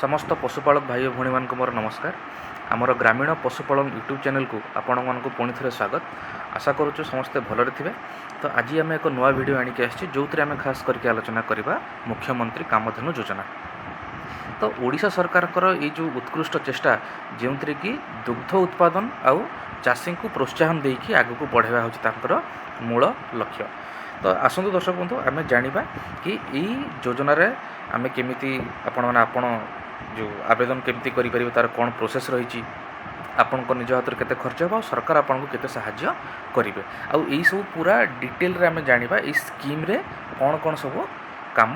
ସମସ୍ତ ପଶୁପାଳକ ଭାଇ ଓ ଭଉଣୀମାନଙ୍କୁ ମୋର ନମସ୍କାର। ଆମର ଗ୍ରାମୀଣ ପଶୁପାଳନ ୟୁଟ୍ୟୁବ୍ ଚ୍ୟାନେଲକୁ ଆପଣମାନଙ୍କୁ ପୁଣି ଥରେ ସ୍ୱାଗତ। ଆଶା କରୁଛୁ ସମସ୍ତେ ଭଲରେ ଥିବେ। ତ ଆଜି ଆମେ ଏକ ନୂଆ ଭିଡ଼ିଓ ଆଣିକି ଆସିଛୁ, ଯେଉଁଥିରେ ଆମେ ଖାସ୍ କରିକି ଆଲୋଚନା କରିବା ମୁଖ୍ୟମନ୍ତ୍ରୀ କାମଧେନୁ ଯୋଜନା। ତ ଓଡ଼ିଶା ସରକାରଙ୍କର ଏଇ ଯେଉଁ ଉତ୍କୃଷ୍ଟ ଚେଷ୍ଟା, ଯେଉଁଥିରେ କି ଦୁଗ୍ଧ ଉତ୍ପାଦନ ଆଉ ଚାଷୀଙ୍କୁ ପ୍ରୋତ୍ସାହନ ଦେଇକି ଆଗକୁ ବଢ଼ାଇବା ହେଉଛି ତାଙ୍କର ମୂଳ ଲକ୍ଷ୍ୟ। ତ ଆସନ୍ତୁ ଦର୍ଶକ ବନ୍ଧୁ, ଆମେ ଜାଣିବା କି ଏଇ ଯୋଜନାରେ ଆମେ କେମିତି ଆପଣମାନେ ଆପଣ ଯେଉଁ ଆବେଦନ କେମିତି କରିପାରିବେ, ତା'ର କ'ଣ ପ୍ରୋସେସ୍ ରହିଛି, ଆପଣଙ୍କ ନିଜ ହାତରୁ କେତେ ଖର୍ଚ୍ଚ ହେବ ଆଉ ସରକାର ଆପଣଙ୍କୁ କେତେ ସାହାଯ୍ୟ କରିବେ, ଆଉ ଏଇସବୁ ପୁରା ଡିଟେଲରେ ଆମେ ଜାଣିବା ଏଇ ସ୍କିମ୍ରେ କ'ଣ କ'ଣ ସବୁ କାମ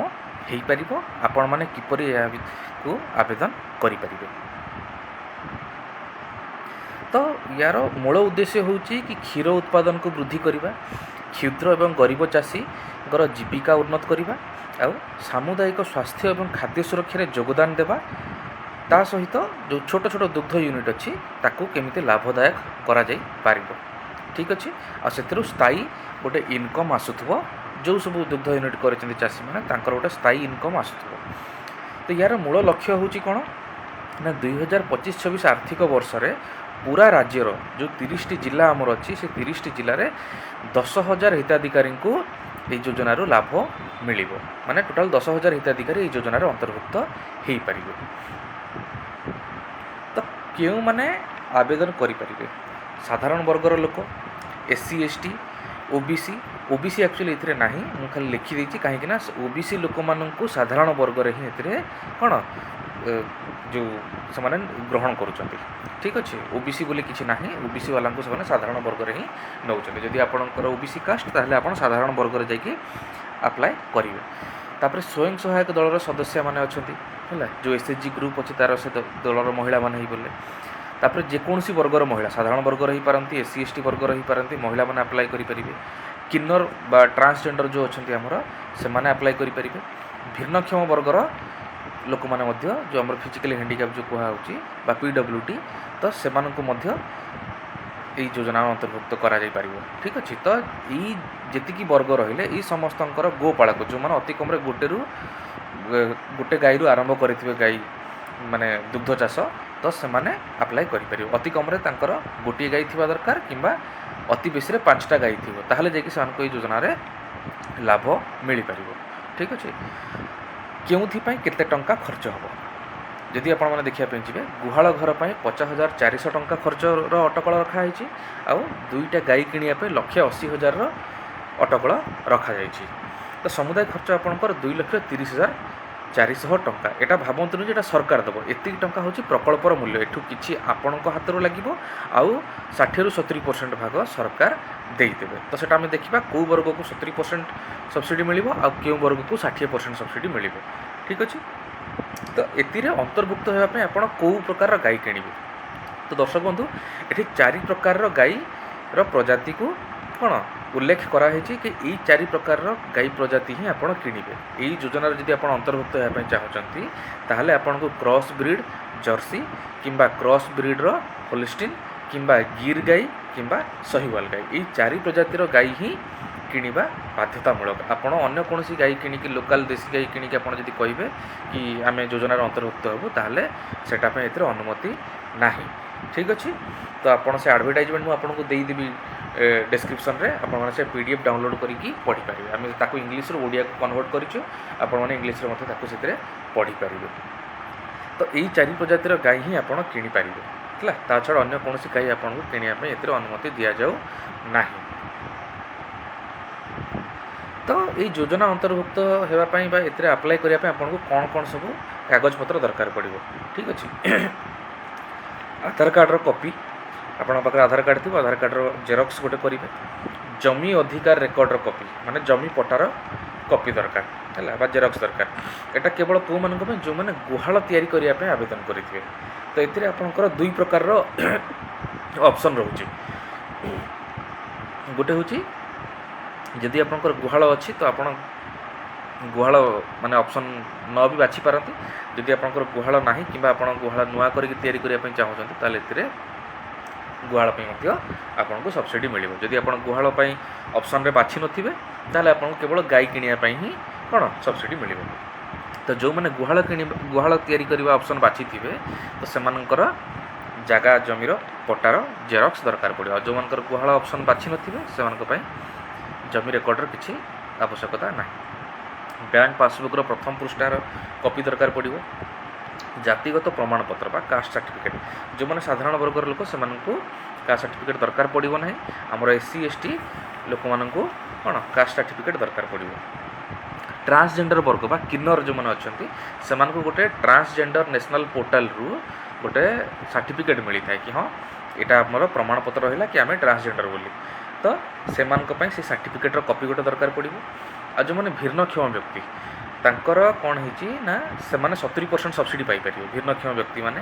ହେଇପାରିବ, ଆପଣମାନେ କିପରି ଏହାକୁ ଆବେଦନ କରିପାରିବେ। ତ ୟାର ମୂଳ ଉଦ୍ଦେଶ୍ୟ ହେଉଛି କି କ୍ଷୀର ଉତ୍ପାଦନକୁ ବୃଦ୍ଧି କରିବା, କ୍ଷୁଦ୍ର ଏବଂ ଗରିବ ଚାଷୀଙ୍କର ଜୀବିକା ଉନ୍ନତ କରିବା ଆଉ ସାମୁଦାୟିକ ସ୍ୱାସ୍ଥ୍ୟ ଏବଂ ଖାଦ୍ୟ ସୁରକ୍ଷାରେ ଯୋଗଦାନ ଦେବା। ତା ସହିତ ଯେଉଁ ଛୋଟ ଛୋଟ ଦୁଗ୍ଧ ୟୁନିଟ୍ ଅଛି, ତାକୁ କେମିତି ଲାଭଦାୟକ କରାଯାଇପାରିବ। ଠିକ୍ ଅଛି। ଆଉ ସେଥିରୁ ସ୍ଥାୟୀ ଗୋଟେ ଇନକମ୍ ଆସୁଥିବ। ଯେଉଁ ସବୁ ଦୁଗ୍ଧ ୟୁନିଟ୍ କରିଛନ୍ତି ଚାଷୀମାନେ, ତାଙ୍କର ଗୋଟେ ସ୍ଥାୟୀ ଇନକମ୍ ଆସୁଥିବ। ତ ୟାର ମୂଳ ଲକ୍ଷ୍ୟ ହେଉଛି କ'ଣ ନା 2025-26 ଆର୍ଥିକ ବର୍ଷରେ ପୁରା ରାଜ୍ୟର ଯେଉଁ 30ଟି ଜିଲ୍ଲା ଆମର ଅଛି, ସେ 30ଟି ଜିଲ୍ଲାରେ 10,000 ହିତାଧିକାରୀଙ୍କୁ ଏଇ ଯୋଜନାରୁ ଲାଭ ମିଳିବ। ମାନେ ଟୋଟାଲ୍ 10,000 ହିତାଧିକାରୀ ଏଇ ଯୋଜନାରେ ଅନ୍ତର୍ଭୁକ୍ତ ହେଇପାରିବେ। ତ କେଉଁମାନେ ଆବେଦନ କରିପାରିବେ? ସାଧାରଣ ବର୍ଗର ଲୋକ, SC, ST, OBC. OBC actually ଏଥିରେ ନାହିଁ, ମୁଁ ଖାଲି ଲେଖିଦେଇଛି, କାହିଁକିନା OBC ଲୋକମାନଙ୍କୁ ସାଧାରଣ ବର୍ଗରେ ହିଁ ଏଥିରେ କ'ଣ ଯେଉଁ ସେମାନେ ଗ୍ରହଣ କରୁଛନ୍ତି। ଠିକ୍ ଅଛି। OBC ବୋଲି କିଛି ନାହିଁ। OBC ବାଲାଙ୍କୁ ସେମାନେ ସାଧାରଣ ବର୍ଗରେ ହିଁ ନେଉଛନ୍ତି। ଯଦି ଆପଣଙ୍କର OBC caste, ତାହେଲେ ଆପଣ ସାଧାରଣ ବର୍ଗରେ ଯାଇକି ଆପ୍ଲାଏ କରିବେ। ତାପରେ ସ୍ୱୟଂ ସହାୟକ ଦଳର ସଦସ୍ୟମାନେ ଅଛନ୍ତି, ହେଲା, ଯେଉଁ SHG group ଅଛି, ତା'ର ସେ ଦଳର ମହିଳାମାନେ ହେଇଗଲେ। ତାପରେ ଯେକୌଣସି ବର୍ଗର ମହିଳା, ସାଧାରଣ ବର୍ଗର ହେଇପାରନ୍ତି, SC, ST ବର୍ଗର ହେଇପାରନ୍ତି, ମହିଳାମାନେ ଆପ୍ଲାଏ କରିପାରିବେ। କିନ୍ନର ବା ଟ୍ରାନ୍ସଜେଣ୍ଡର ଯେଉଁ ଅଛନ୍ତି ଆମର, ସେମାନେ ଆପ୍ଲାଏ କରିପାରିବେ। ଭିନ୍ନକ୍ଷମ ବର୍ଗର ଲୋକମାନେ ମଧ୍ୟ, ଯେଉଁ ଆମର ଫିଜିକାଲି ହ୍ୟାଣ୍ଡିକ୍ୟାପ୍ ଯେଉଁ କୁହାହେଉଛି ବା PWD, ତ ସେମାନଙ୍କୁ ମଧ୍ୟ ଏଇ ଯୋଜନା ଅନ୍ତର୍ଭୁକ୍ତ କରାଯାଇପାରିବ। ଠିକ୍ ଅଛି। ତ ଏଇ ଯେତିକି ବର୍ଗ ରହିଲେ, ଏଇ ସମସ୍ତଙ୍କର ଗୋପାଳକ, ଯେଉଁମାନେ ଅତି କମ୍ରେ ଗୋଟେ ଗାଈରୁ ଆରମ୍ଭ କରିଥିବେ ଗାଈ ମାନେ ଦୁଗ୍ଧ ଚାଷ, ତ ସେମାନେ ଆପ୍ଲାଏ କରିପାରିବେ। ଅତି କମ୍ରେ ତାଙ୍କର ଗୋଟିଏ ଗାଈ ଥିବା ଦରକାର କିମ୍ବା ଅତି ବେଶୀରେ 5ଟା ଗାଈ ଥିବ, ତାହେଲେ ଯାଇକି ସେମାନଙ୍କୁ ଏଇ ଯୋଜନାରେ ଲାଭ ମିଳିପାରିବ। ଠିକ୍ ଅଛି। କେଉଁଥିପାଇଁ କେତେ ଟଙ୍କା ଖର୍ଚ୍ଚ ହେବ? ଯଦି ଆପଣମାନେ ଦେଖିବା ପାଇଁ ଯିବେ, ଗୁହାଳ ଘର ପାଇଁ 50,400 ଟଙ୍କା ଖର୍ଚ୍ଚର ଅଟକଳ ରଖାହେଇଛି ଆଉ ଦୁଇଟା ଗାଈ କିଣିବା ପାଇଁ 1,80,000ର ଅଟକଳ ରଖାଯାଇଛି। ତ ସମୁଦାୟ ଖର୍ଚ୍ଚ ଆପଣଙ୍କର 2,30,400 ଟଙ୍କା। ଏଇଟା ଭାବନ୍ତୁନି ଯେ ଏଇଟା ସରକାର ଦେବ। ଏତିକି ଟଙ୍କା ହେଉଛି ପ୍ରକଳ୍ପର ମୂଲ୍ୟ। ଏଠୁ କିଛି ଆପଣଙ୍କ ହାତରୁ ଲାଗିବ ଆଉ 60ରୁ 70% ଭାଗ ସରକାର ଦେଇଦେବେ। ତ ସେଟା ଆମେ ଦେଖିବା, କେଉଁ ବର୍ଗକୁ 70% ସବସିଡ଼ି ମିଳିବ ଆଉ କେଉଁ ବର୍ଗକୁ 60% ସବସିଡ଼ି ମିଳିବ। ଠିକ୍ ଅଛି। ତ ଏଥିରେ ଅନ୍ତର୍ଭୁକ୍ତ ହେବା ପାଇଁ ଆପଣ କେଉଁ ପ୍ରକାରର ଗାଈ କିଣିବେ? ତ ଦର୍ଶକ ବନ୍ଧୁ, ଏଠି ଚାରି ପ୍ରକାରର ଗାଈର ପ୍ରଜାତିକୁ କ'ଣ ଉଲ୍ଲେଖ କରାହେଇଛି କି ଏଇ ଚାରି ପ୍ରକାରର ଗାଈ ପ୍ରଜାତି ହିଁ ଆପଣ କିଣିବେ। ଏଇ ଯୋଜନାରେ ଯଦି ଆପଣ ଅନ୍ତର୍ଭୁକ୍ତ ହେବା ପାଇଁ ଚାହୁଁଛନ୍ତି, ତାହେଲେ ଆପଣଙ୍କୁ କ୍ରସ୍ ବ୍ରିଡ୍ ଜର୍ସି କିମ୍ବା କ୍ରସ୍ ବ୍ରିଡ୍ର ହୋଲିଷ୍ଟିନ୍ କିମ୍ବା ଗିର୍ ଗାଈ କିମ୍ବା ସହିୱାଲ ଗାଈ, ଏଇ ଚାରି ପ୍ରଜାତିର ଗାଈ ହିଁ କିଣିବା ବାଧ୍ୟତାମୂଳକ। ଆପଣ ଅନ୍ୟ କୌଣସି ଗାଈ କିଣିକି, ଲୋକାଲ୍ ଦେଶୀ ଗାଈ କିଣିକି ଆପଣ ଯଦି କହିବେ କି ଆମେ ଯୋଜନାରେ ଅନ୍ତର୍ଭୁକ୍ତ ହେବୁ, ତାହେଲେ ସେଟା ପାଇଁ ଏଥିରେ ଅନୁମତି ନାହିଁ। ଠିକ୍ ଅଛି। ତ ଆପଣ ସେ ଆଡ଼ଭର୍ଟାଇଜମେଣ୍ଟ ମୁଁ ଆପଣଙ୍କୁ ଦେଇଦେବି ଡେସ୍କ୍ରିପସନ୍ରେ, ଆପଣମାନେ ସେ PDF download କରିକି ପଢ଼ିପାରିବେ। ଆମେ ତାକୁ ଇଂଲିଶରୁ ଓଡ଼ିଆକୁ କନଭର୍ଟ କରିଛୁ, ଆପଣମାନେ ଇଂଲିଶରେ ମଧ୍ୟ ତାକୁ ସେଥିରେ ପଢ଼ିପାରିବେ। ତ ଏଇ ଚାରି ପ୍ରଜାତିର ଗାଈ ହିଁ ଆପଣ କିଣିପାରିବେ, ହେଲା। ତା ଛଡ଼ା ଅନ୍ୟ କୌଣସି ଗାଈ ଆପଣଙ୍କୁ କିଣିବା ପାଇଁ ଏଥିରେ ଅନୁମତି ଦିଆଯାଉ ନାହିଁ। ତ ଏଇ ଯୋଜନା ଅନ୍ତର୍ଭୁକ୍ତ ହେବା ପାଇଁ ବା ଏଥିରେ ଆପ୍ଲାଏ କରିବା ପାଇଁ ଆପଣଙ୍କୁ କ'ଣ କ'ଣ ସବୁ କାଗଜପତ୍ର ଦରକାର ପଡ଼ିବ? ଠିକ୍ ଅଛି। ଆଧାର କାର୍ଡ଼ର କପି, ଆପଣଙ୍କ ପାଖରେ ଆଧାର କାର୍ଡ଼ ଥିବ, ଆଧାର କାର୍ଡ଼ର ଜେରକ୍ସ ଗୋଟେ କରିବେ। ଜମି ଅଧିକାର ରେକର୍ଡ଼ର କପି, ମାନେ ଜମି ପଟ୍ଟାର କପି ଦରକାର ହେଲା ବା ଜେରକ୍ସ ଦରକାର। ଏଇଟା କେବଳ କେଉଁମାନଙ୍କ ପାଇଁ? ଯେଉଁମାନେ ଗୁହାଳ ତିଆରି କରିବା ପାଇଁ ଆବେଦନ କରିଥିବେ। ତ ଏଥିରେ ଆପଣଙ୍କର ଦୁଇ ପ୍ରକାରର ଅପସନ୍ ରହୁଛି। ଗୋଟେ ହେଉଛି ଯଦି ଆପଣଙ୍କର ଗୁହାଳ ଅଛି, ତ ଆପଣ ଗୁହାଳ ମାନେ ଅପସନ୍ ନ ବି ବାଛିପାରନ୍ତି। ଯଦି ଆପଣଙ୍କର ଗୁହାଳ ନାହିଁ କିମ୍ବା ଆପଣ ଗୁହାଳ ନୂଆ କରିକି ତିଆରି କରିବା ପାଇଁ ଚାହୁଁଛନ୍ତି, ତାହେଲେ ଏଥିରେ ଗୁହାଳ ପାଇଁ ମଧ୍ୟ ଆପଣଙ୍କୁ ସବସିଡ଼ି ମିଳିବ। ଯଦି ଆପଣ ଗୁହାଳ ପାଇଁ ଅପସନ୍ରେ ବାଛି ନଥିବେ, ତାହେଲେ ଆପଣଙ୍କୁ କେବଳ ଗାଈ କିଣିବା ପାଇଁ ହିଁ କ'ଣ ସବସିଡ଼ି ମିଳିବ। ତ ଯେଉଁମାନେ ଗୁହାଳ କିଣିବା, ଗୁହାଳ ତିଆରି କରିବା ଅପସନ୍ ବାଛିଥିବେ, ତ ସେମାନଙ୍କର ଜାଗା ଜମିର ପଟ୍ଟାର ଜେରକ୍ସ ଦରକାର ପଡ଼ିବ। ଆଉ ଯେଉଁମାନଙ୍କର ଗୁହାଳ ଅପସନ୍ ବାଛି ନଥିବେ, ସେମାନଙ୍କ ପାଇଁ ଜମି ରେକର୍ଡ଼ର କିଛି ଆବଶ୍ୟକତା ନାହିଁ। ବ୍ୟାଙ୍କ ପାସବୁକ୍ର ପ୍ରଥମ ପୃଷ୍ଠାର କପି ଦରକାର ପଡ଼ିବ। ଜାତିଗତ ପ୍ରମାଣପତ୍ର ବା କାଷ୍ଟ ସାର୍ଟିଫିକେଟ୍, ଯେଉଁମାନେ ସାଧାରଣ ବର୍ଗର ଲୋକ, ସେମାନଙ୍କୁ କାଷ୍ଟ ସାର୍ଟିଫିକେଟ୍ ଦରକାର ପଡ଼ିବ ନାହିଁ। ଆମର ଏସ୍ ସି, ଏସ୍ ଟି ଲୋକମାନଙ୍କୁ କ'ଣ କାଷ୍ଟ ସାର୍ଟିଫିକେଟ୍ ଦରକାର ପଡ଼ିବ। ଟ୍ରାନ୍ସଜେଣ୍ଡର ବର୍ଗ ବା କିନ୍ନର ଯେଉଁମାନେ ଅଛନ୍ତି, ସେମାନଙ୍କୁ ଗୋଟେ ଟ୍ରାନ୍ସଜେଣ୍ଡର ନ୍ୟାସନାଲ୍ ପୋର୍ଟାଲରୁ ଗୋଟେ ସାର୍ଟିଫିକେଟ୍ ମିଳିଥାଏ କି ହଁ, ଏଇଟା ଆମର ପ୍ରମାଣପତ୍ର ରହିଲା କି ଆମେ ଟ୍ରାନ୍ସଜେଣ୍ଡର ବୋଲି। ତ ସେମାନଙ୍କ ପାଇଁ ସେ ସାର୍ଟିଫିକେଟ୍ର କପି ଗୋଟେ ଦରକାର ପଡ଼ିବ। ଆଉ ଯେଉଁମାନେ ଭିନ୍ନକ୍ଷମ ବ୍ୟକ୍ତି, ତାଙ୍କର କ'ଣ ହେଇଛି ନା ସେମାନେ 70% ସବସିଡ଼ି ପାଇପାରିବେ। ଭିନ୍ନକ୍ଷମ ବ୍ୟକ୍ତିମାନେ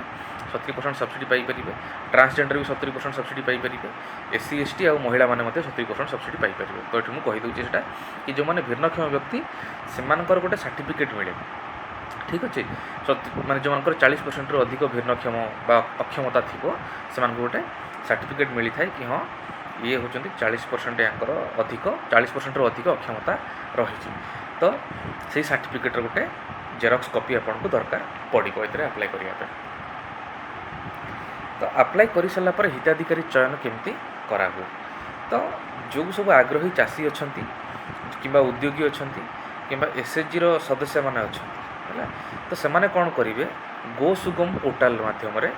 70% ସବସିଡ଼ି ପାଇପାରିବେ। ଟ୍ରାନ୍ସଜେଣ୍ଡର ବି 70% ସବସିଡ଼ି ପାଇପାରିବେ। ଏସ୍ ସି, ଏସ୍ ଟି ଆଉ ମହିଳାମାନେ ମଧ୍ୟ 70% ସବସିଡ଼ି ପାଇପାରିବେ। ତ ଏଠି ମୁଁ କହିଦେଉଛି ସେଇଟା କି ଯେଉଁମାନେ ଭିନ୍ନକ୍ଷମ ବ୍ୟକ୍ତି, ସେମାନଙ୍କର ଗୋଟେ ସାର୍ଟିଫିକେଟ୍ ମିଳେ, ଠିକ୍ ଅଛି। ମାନେ ଯେଉଁମାନଙ୍କର 40%ରୁ ଅଧିକ ଭିନ୍ନକ୍ଷମ ବା ଅକ୍ଷମତା ଥିବ, ସେମାନଙ୍କୁ ଗୋଟେ ସାର୍ଟିଫିକେଟ୍ ମିଳିଥାଏ କି ହଁ, ଇଏ ହେଉଛନ୍ତି 40% ୟାଙ୍କର ଅଧିକ, 40%ରୁ ଅଧିକ ଅକ୍ଷମତା ରହିଛି। ତ ସେଇ ସାର୍ଟିଫିକେଟ୍ର ଗୋଟେ ଜେରକ୍ସ କପି ଆପଣଙ୍କୁ ଦରକାର ପଡ଼ିବ ଏଥିରେ ଆପ୍ଲାଏ କରିବା ପାଇଁ। ତ ଆପ୍ଲାଏ କରିସାରିଲା ପରେ ହିତାଧିକାରୀ ଚୟନ କେମିତି କରାହୁଏ? ତ ଯେଉଁ ସବୁ ଆଗ୍ରହୀ ଚାଷୀ ଅଛନ୍ତି କିମ୍ବା ଉଦ୍ୟୋଗୀ ଅଛନ୍ତି କିମ୍ବା ଏସ୍ଏଚ୍ଜିର ସଦସ୍ୟମାନେ ଅଛନ୍ତି, ହେଲା, ତ ସେମାନେ କ'ଣ କରିବେ? ଗୋ ସୁଗମ ପୋର୍ଟାଲ ମାଧ୍ୟମରେ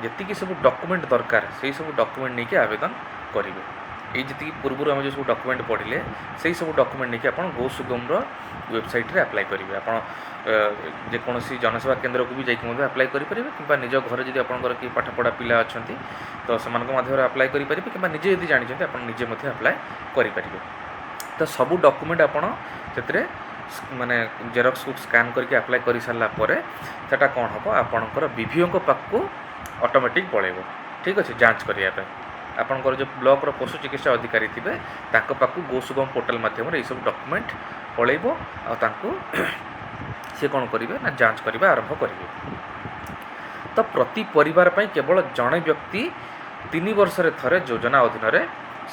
ଯେତିକି ସବୁ ଡକୁମେଣ୍ଟ ଦରକାର, ସେଇ ସବୁ ଡକୁମେଣ୍ଟ ନେଇକି ଆବେଦନ କରିବେ। ଏଇ ଯେତିକି ପୂର୍ବରୁ ଆମେ ଯେଉଁ ସବୁ ଡକୁମେଣ୍ଟ ପଢ଼ିଲେ, ସେଇ ସବୁ ଡକୁମେଣ୍ଟ ନେଇକି ଆପଣ ଗୋ ସୁଗମର ୱେବସାଇଟ୍ରେ ଆପ୍ଲାଏ କରିବେ। ଆପଣ ଯେକୌଣସି ଜନସେବା କେନ୍ଦ୍ରକୁ ବି ଯାଇକି ମଧ୍ୟ ଆପ୍ଲାଏ କରିପାରିବେ କିମ୍ବା ନିଜ ଘରେ ଯଦି ଆପଣଙ୍କର କିଏ ପାଠପଢ଼ା ପିଲା ଅଛନ୍ତି, ତ ସେମାନଙ୍କ ମାଧ୍ୟମରେ ଆପ୍ଲାଏ କରିପାରିବେ କିମ୍ବା ନିଜେ ଯଦି ଜାଣିଛନ୍ତି, ଆପଣ ନିଜେ ମଧ୍ୟ ଆପ୍ଲାଏ କରିପାରିବେ। ତ ସବୁ ଡକୁମେଣ୍ଟ ଆପଣ ସେଥିରେ ମାନେ ଜେରକ୍ସକୁ ସ୍କାନ୍ କରିକି ଆପ୍ଲାଏ କରିସାରିଲା ପରେ ସେଟା କ'ଣ ହେବ? ଆପଣଙ୍କର ବିଭିଓଙ୍କ ପାଖକୁ ଅଟୋମେଟିକ୍ ପଳେଇବ, ଠିକ୍ ଅଛି, ଯାଞ୍ଚ କରିବା ପାଇଁ। ଆପଣଙ୍କର ଯେଉଁ ବ୍ଲକର ପଶୁ ଚିକିତ୍ସା ଅଧିକାରୀ ଥିବେ, ତାଙ୍କ ପାଖକୁ ଗୋ ସୁଗମ ପୋର୍ଟାଲ ମାଧ୍ୟମରେ ଏଇସବୁ ଡକୁମେଣ୍ଟ ପଳେଇବ। ଆଉ ତାଙ୍କୁ ସିଏ କ'ଣ କରିବେ ନା ଯାଞ୍ଚ କରିବା ଆରମ୍ଭ କରିବେ। ତ ପ୍ରତି ପରିବାର ପାଇଁ କେବଳ ଜଣେ ବ୍ୟକ୍ତି 3 ବର୍ଷରେ ଥରେ ଯୋଜନା ଅଧୀନରେ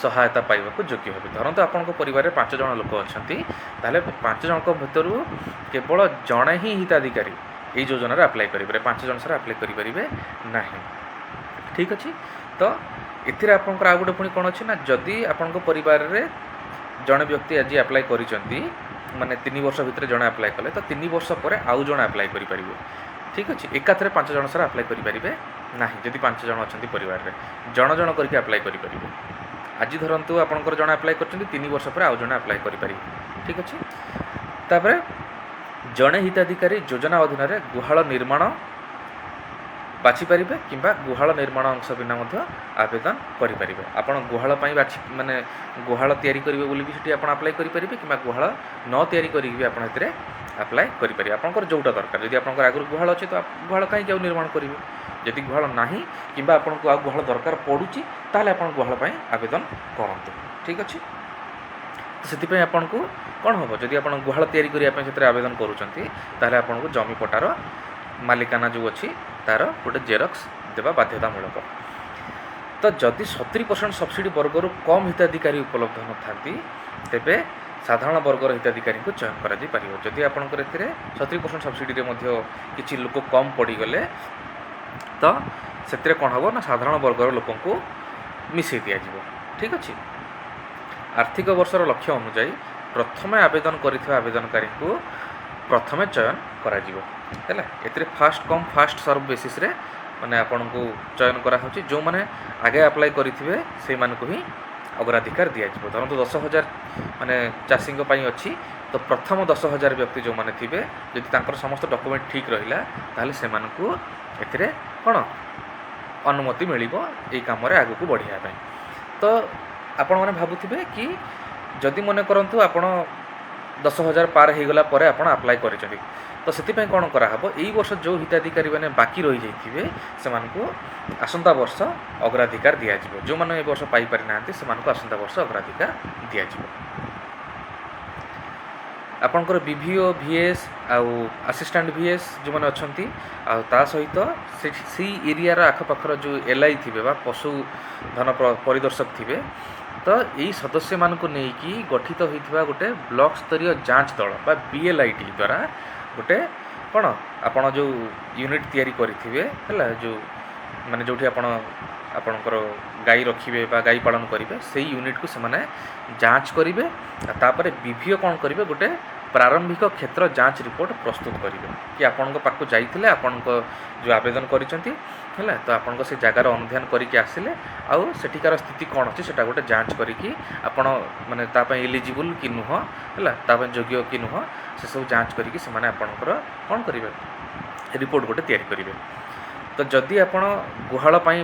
ସହାୟତା ପାଇବାକୁ ଯୋଗ୍ୟ ହେବେ। ଧରନ୍ତୁ ଆପଣଙ୍କ ପରିବାରରେ ପାଞ୍ଚ ଜଣ ଲୋକ ଅଛନ୍ତି, ତାହେଲେ ପାଞ୍ଚ ଜଣଙ୍କ ଭିତରୁ କେବଳ ଜଣେ ହିଁ ହିତାଧିକାରୀ ଏଇ ଯୋଜନାରେ ଆପ୍ଲାଏ କରିପାରିବେ। ପାଞ୍ଚ ଜଣ ସାରା ଆପ୍ଲାଏ କରିପାରିବେ ନାହିଁ, ଠିକ୍ ଅଛି। ତ ଏଥିରେ ଆପଣଙ୍କର ଆଉ ଗୋଟେ ପୁଣି କ'ଣ ଅଛି ନା ଯଦି ଆପଣଙ୍କ ପରିବାରରେ ଜଣେ ବ୍ୟକ୍ତି ଆଜି ଆପ୍ଲାଏ କରିଛନ୍ତି, ମାନେ 3 ବର୍ଷ ଭିତରେ ଜଣେ ଆପ୍ଲାଏ କଲେ, ତ 3 ବର୍ଷ ପରେ ଆଉ ଜଣେ ଆପ୍ଲାଏ କରିପାରିବେ, ଠିକ୍ ଅଛି। ଏକାଥରେ ପାଞ୍ଚ ଜଣ ସାରା ଆପ୍ଲାଏ କରିପାରିବେ ନାହିଁ। ଯଦି ପାଞ୍ଚ ଜଣ ଅଛନ୍ତି ପରିବାରରେ, ଜଣ ଜଣ କରିକି ଆପ୍ଲାଏ କରିପାରିବେ। ଆଜି ଧରନ୍ତୁ ଆପଣଙ୍କର ଜଣେ ଆପ୍ଲାଏ କରିଛନ୍ତି, 3 ବର୍ଷ ପରେ ଆଉ ଜଣେ ଆପ୍ଲାଏ କରିପାରିବେ, ଠିକ୍ ଅଛି। ତାପରେ ଜଣେ ହିତାଧିକାରୀ ଯୋଜନା ଅଧୀନରେ ଗୁହାଳ ନିର୍ମାଣ ବାଛିପାରିବେ କିମ୍ବା ଗୁହାଳ ନିର୍ମାଣ ଅଂଶ ବିନା ମଧ୍ୟ ଆବେଦନ କରିପାରିବେ। ଆପଣ ଗୁହାଳ ପାଇଁ ବାଛି, ମାନେ ଗୁହାଳ ତିଆରି କରିବେ ବୋଲି ବି ସେଠି ଆପଣ ଆପ୍ଲାଏ କରିପାରିବେ କିମ୍ବା ଗୁହାଳ ନ ତିଆରି କରିକି ବି ଆପଣ ଏଥିରେ ଆପ୍ଲାଏ କରିପାରିବେ, ଆପଣଙ୍କର ଯେଉଁଟା ଦରକାର। ଯଦି ଆପଣଙ୍କର ଆଗରୁ ଗୁହାଳ ଅଛି, ତ ଗୁହାଳ କାହିଁକି ଆଉ ନିର୍ମାଣ କରିବେ? ଯଦି ଗୁହାଳ ନାହିଁ କିମ୍ବା ଆପଣଙ୍କୁ ଆଉ ଗୁହାଳ ଦରକାର ପଡ଼ୁଛି, ତାହେଲେ ଆପଣ ଗୁହାଳ ପାଇଁ ଆବେଦନ କରନ୍ତୁ, ଠିକ୍ ଅଛି। ତ ସେଥିପାଇଁ ଆପଣଙ୍କୁ କ'ଣ ହେବ? ଯଦି ଆପଣ ଗୁହାଳ ତିଆରି କରିବା ପାଇଁ ସେଥିରେ ଆବେଦନ କରୁଛନ୍ତି, ତାହେଲେ ଆପଣଙ୍କୁ ଜମି ପଟ୍ଟାର ମାଲିକାନା ଯେଉଁ ଅଛି, ତା'ର ଗୋଟେ ଜେରକ୍ସ ଦେବା ବାଧ୍ୟତାମୂଳକ। ତ ଯଦି 70% ସବସିଡ଼ି ବର୍ଗରୁ କମ୍ ହିତାଧିକାରୀ ଉପଲବ୍ଧ ନଥାନ୍ତି, ତେବେ ସାଧାରଣ ବର୍ଗର ହିତାଧିକାରୀଙ୍କୁ ଚୟନ କରାଯାଇପାରିବ। ଯଦି ଆପଣଙ୍କର ଏଥିରେ 70% ସବସିଡ଼ିରେ ମଧ୍ୟ କିଛି ଲୋକ କମ୍ ପଡ଼ିଗଲେ, ତ ସେଥିରେ କ'ଣ ହେବ ନା ସାଧାରଣ ବର୍ଗର ଲୋକଙ୍କୁ ମିଶାଇ ଦିଆଯିବ, ଠିକ୍ ଅଛି। ଆର୍ଥିକ ବର୍ଷର ଲକ୍ଷ୍ୟ ଅନୁଯାୟୀ ପ୍ରଥମେ ଆବେଦନ କରିଥିବା ଆବେଦନକାରୀଙ୍କୁ ପ୍ରଥମେ ଚୟନ କରାଯିବ। ହେଲା, ଏଥିରେ ଫାଷ୍ଟ କମ୍ ଫାଷ୍ଟ ସର୍ଭ ବେସିସ୍ରେ ମାନେ ଆପଣଙ୍କୁ ଚୟନ କରାହେଉଛି। ଯେଉଁମାନେ ଆଗେ ଆପ୍ଲାଏ କରିଥିବେ, ସେଇମାନଙ୍କୁ ହିଁ ଅଗ୍ରାଧିକାର ଦିଆଯିବ। ଧରନ୍ତୁ 10,000 ମାନେ ଚାଷୀଙ୍କ ପାଇଁ ଅଛି, ତ ପ୍ରଥମ 10,000 ବ୍ୟକ୍ତି ଯେଉଁମାନେ ଥିବେ, ଯଦି ତାଙ୍କର ସମସ୍ତ ଡକୁମେଣ୍ଟ ଠିକ୍ ରହିଲା, ତାହେଲେ ସେମାନଙ୍କୁ ଏଥିରେ କ'ଣ ଅନୁମତି ମିଳିବ ଏଇ କାମରେ ଆଗକୁ ବଢ଼ିବା ପାଇଁ। ତ ଆପଣମାନେ ଭାବୁଥିବେ କି ଯଦି ମନେ କରନ୍ତୁ ଆପଣ 10,000 ପାର ହେଇଗଲା ପରେ ଆପଣ ଆପ୍ଲାଏ କରିଛନ୍ତି, ତ ସେଥିପାଇଁ କ'ଣ କରାହେବ? ଏଇ ବର୍ଷ ଯେଉଁ ହିତାଧିକାରୀମାନେ ବାକି ରହିଯାଇଥିବେ, ସେମାନଙ୍କୁ ଆସନ୍ତା ବର୍ଷ ଅଗ୍ରାଧିକାର ଦିଆଯିବ। ଯେଉଁମାନେ ଏ ବର୍ଷ ପାଇପାରିନାହାନ୍ତି, ସେମାନଙ୍କୁ ଆସନ୍ତା ବର୍ଷ ଅଗ୍ରାଧିକାର ଦିଆଯିବ। ଆପଣଙ୍କର ବିଭିଓ, ଭିଏସ୍ ଆଉ ଆସିଷ୍ଟାଣ୍ଟ ଭିଏସ୍ ଯେଉଁମାନେ ଅଛନ୍ତି, ଆଉ ତା ସହିତ ସେଇ ଏରିଆର ଆଖପାଖର ଯେଉଁ ଏଲ୍ I ଥିବେ ବା ପଶୁଧନ ପରିଦର୍ଶକ ଥିବେ, ତ ଏଇ ସଦସ୍ୟମାନଙ୍କୁ ନେଇକି ଗଠିତ ହୋଇଥିବା ଗୋଟେ ବ୍ଲକ ସ୍ତରୀୟ ଯାଞ୍ଚ ଦଳ ବା ବି ଏଲ୍ I T ଦ୍ୱାରା ଗୋଟେ କ'ଣ କ'ଣ ଆପଣ ଯେଉଁ ୟୁନିଟ୍ ତିଆରି କରିଥିବେ, ହେଲା, ଯେଉଁ ମାନେ ଯେଉଁଠି ଆପଣ ଆପଣଙ୍କର ଗାଈ ରଖିବେ ବା ଗାଈ ପାଳନ କରିବେ, ସେଇ ୟୁନିଟ୍କୁ ସେମାନେ ଯାଞ୍ଚ କରିବେ। ଆଉ ତାପରେ ବିଭିଓ କ'ଣ କରିବେ? ଗୋଟେ ପ୍ରାରମ୍ଭିକ କ୍ଷେତ୍ର ଯାଞ୍ଚ ରିପୋର୍ଟ ପ୍ରସ୍ତୁତ କରିବେ କି ଆପଣଙ୍କ ପାଖକୁ ଯାଇଥିଲେ, ଆପଣଙ୍କ ଯେଉଁ ଆବେଦନ କରିଛନ୍ତି, ହେଲା, ତ ଆପଣଙ୍କ ସେ ଜାଗାର ଅନୁଧ୍ୟାନ କରିକି ଆସିଲେ ଆଉ ସେଠିକାର ସ୍ଥିତି କ'ଣ ଅଛି ସେଟା ଗୋଟେ ଯାଞ୍ଚ କରିକି ଆପଣ ମାନେ ତା ପାଇଁ ଏଲିଜିବୁଲ୍ କି ନୁହଁ, ହେଲା, ତା ପାଇଁ ଯୋଗ୍ୟ କି ନୁହଁ, ସେସବୁ ଯାଞ୍ଚ କରିକି ସେମାନେ ଆପଣଙ୍କର କ'ଣ କରିବେ? ରିପୋର୍ଟ ଗୋଟେ ତିଆରି କରିବେ। ତ ଯଦି ଆପଣ ଗୁହାଳ ପାଇଁ,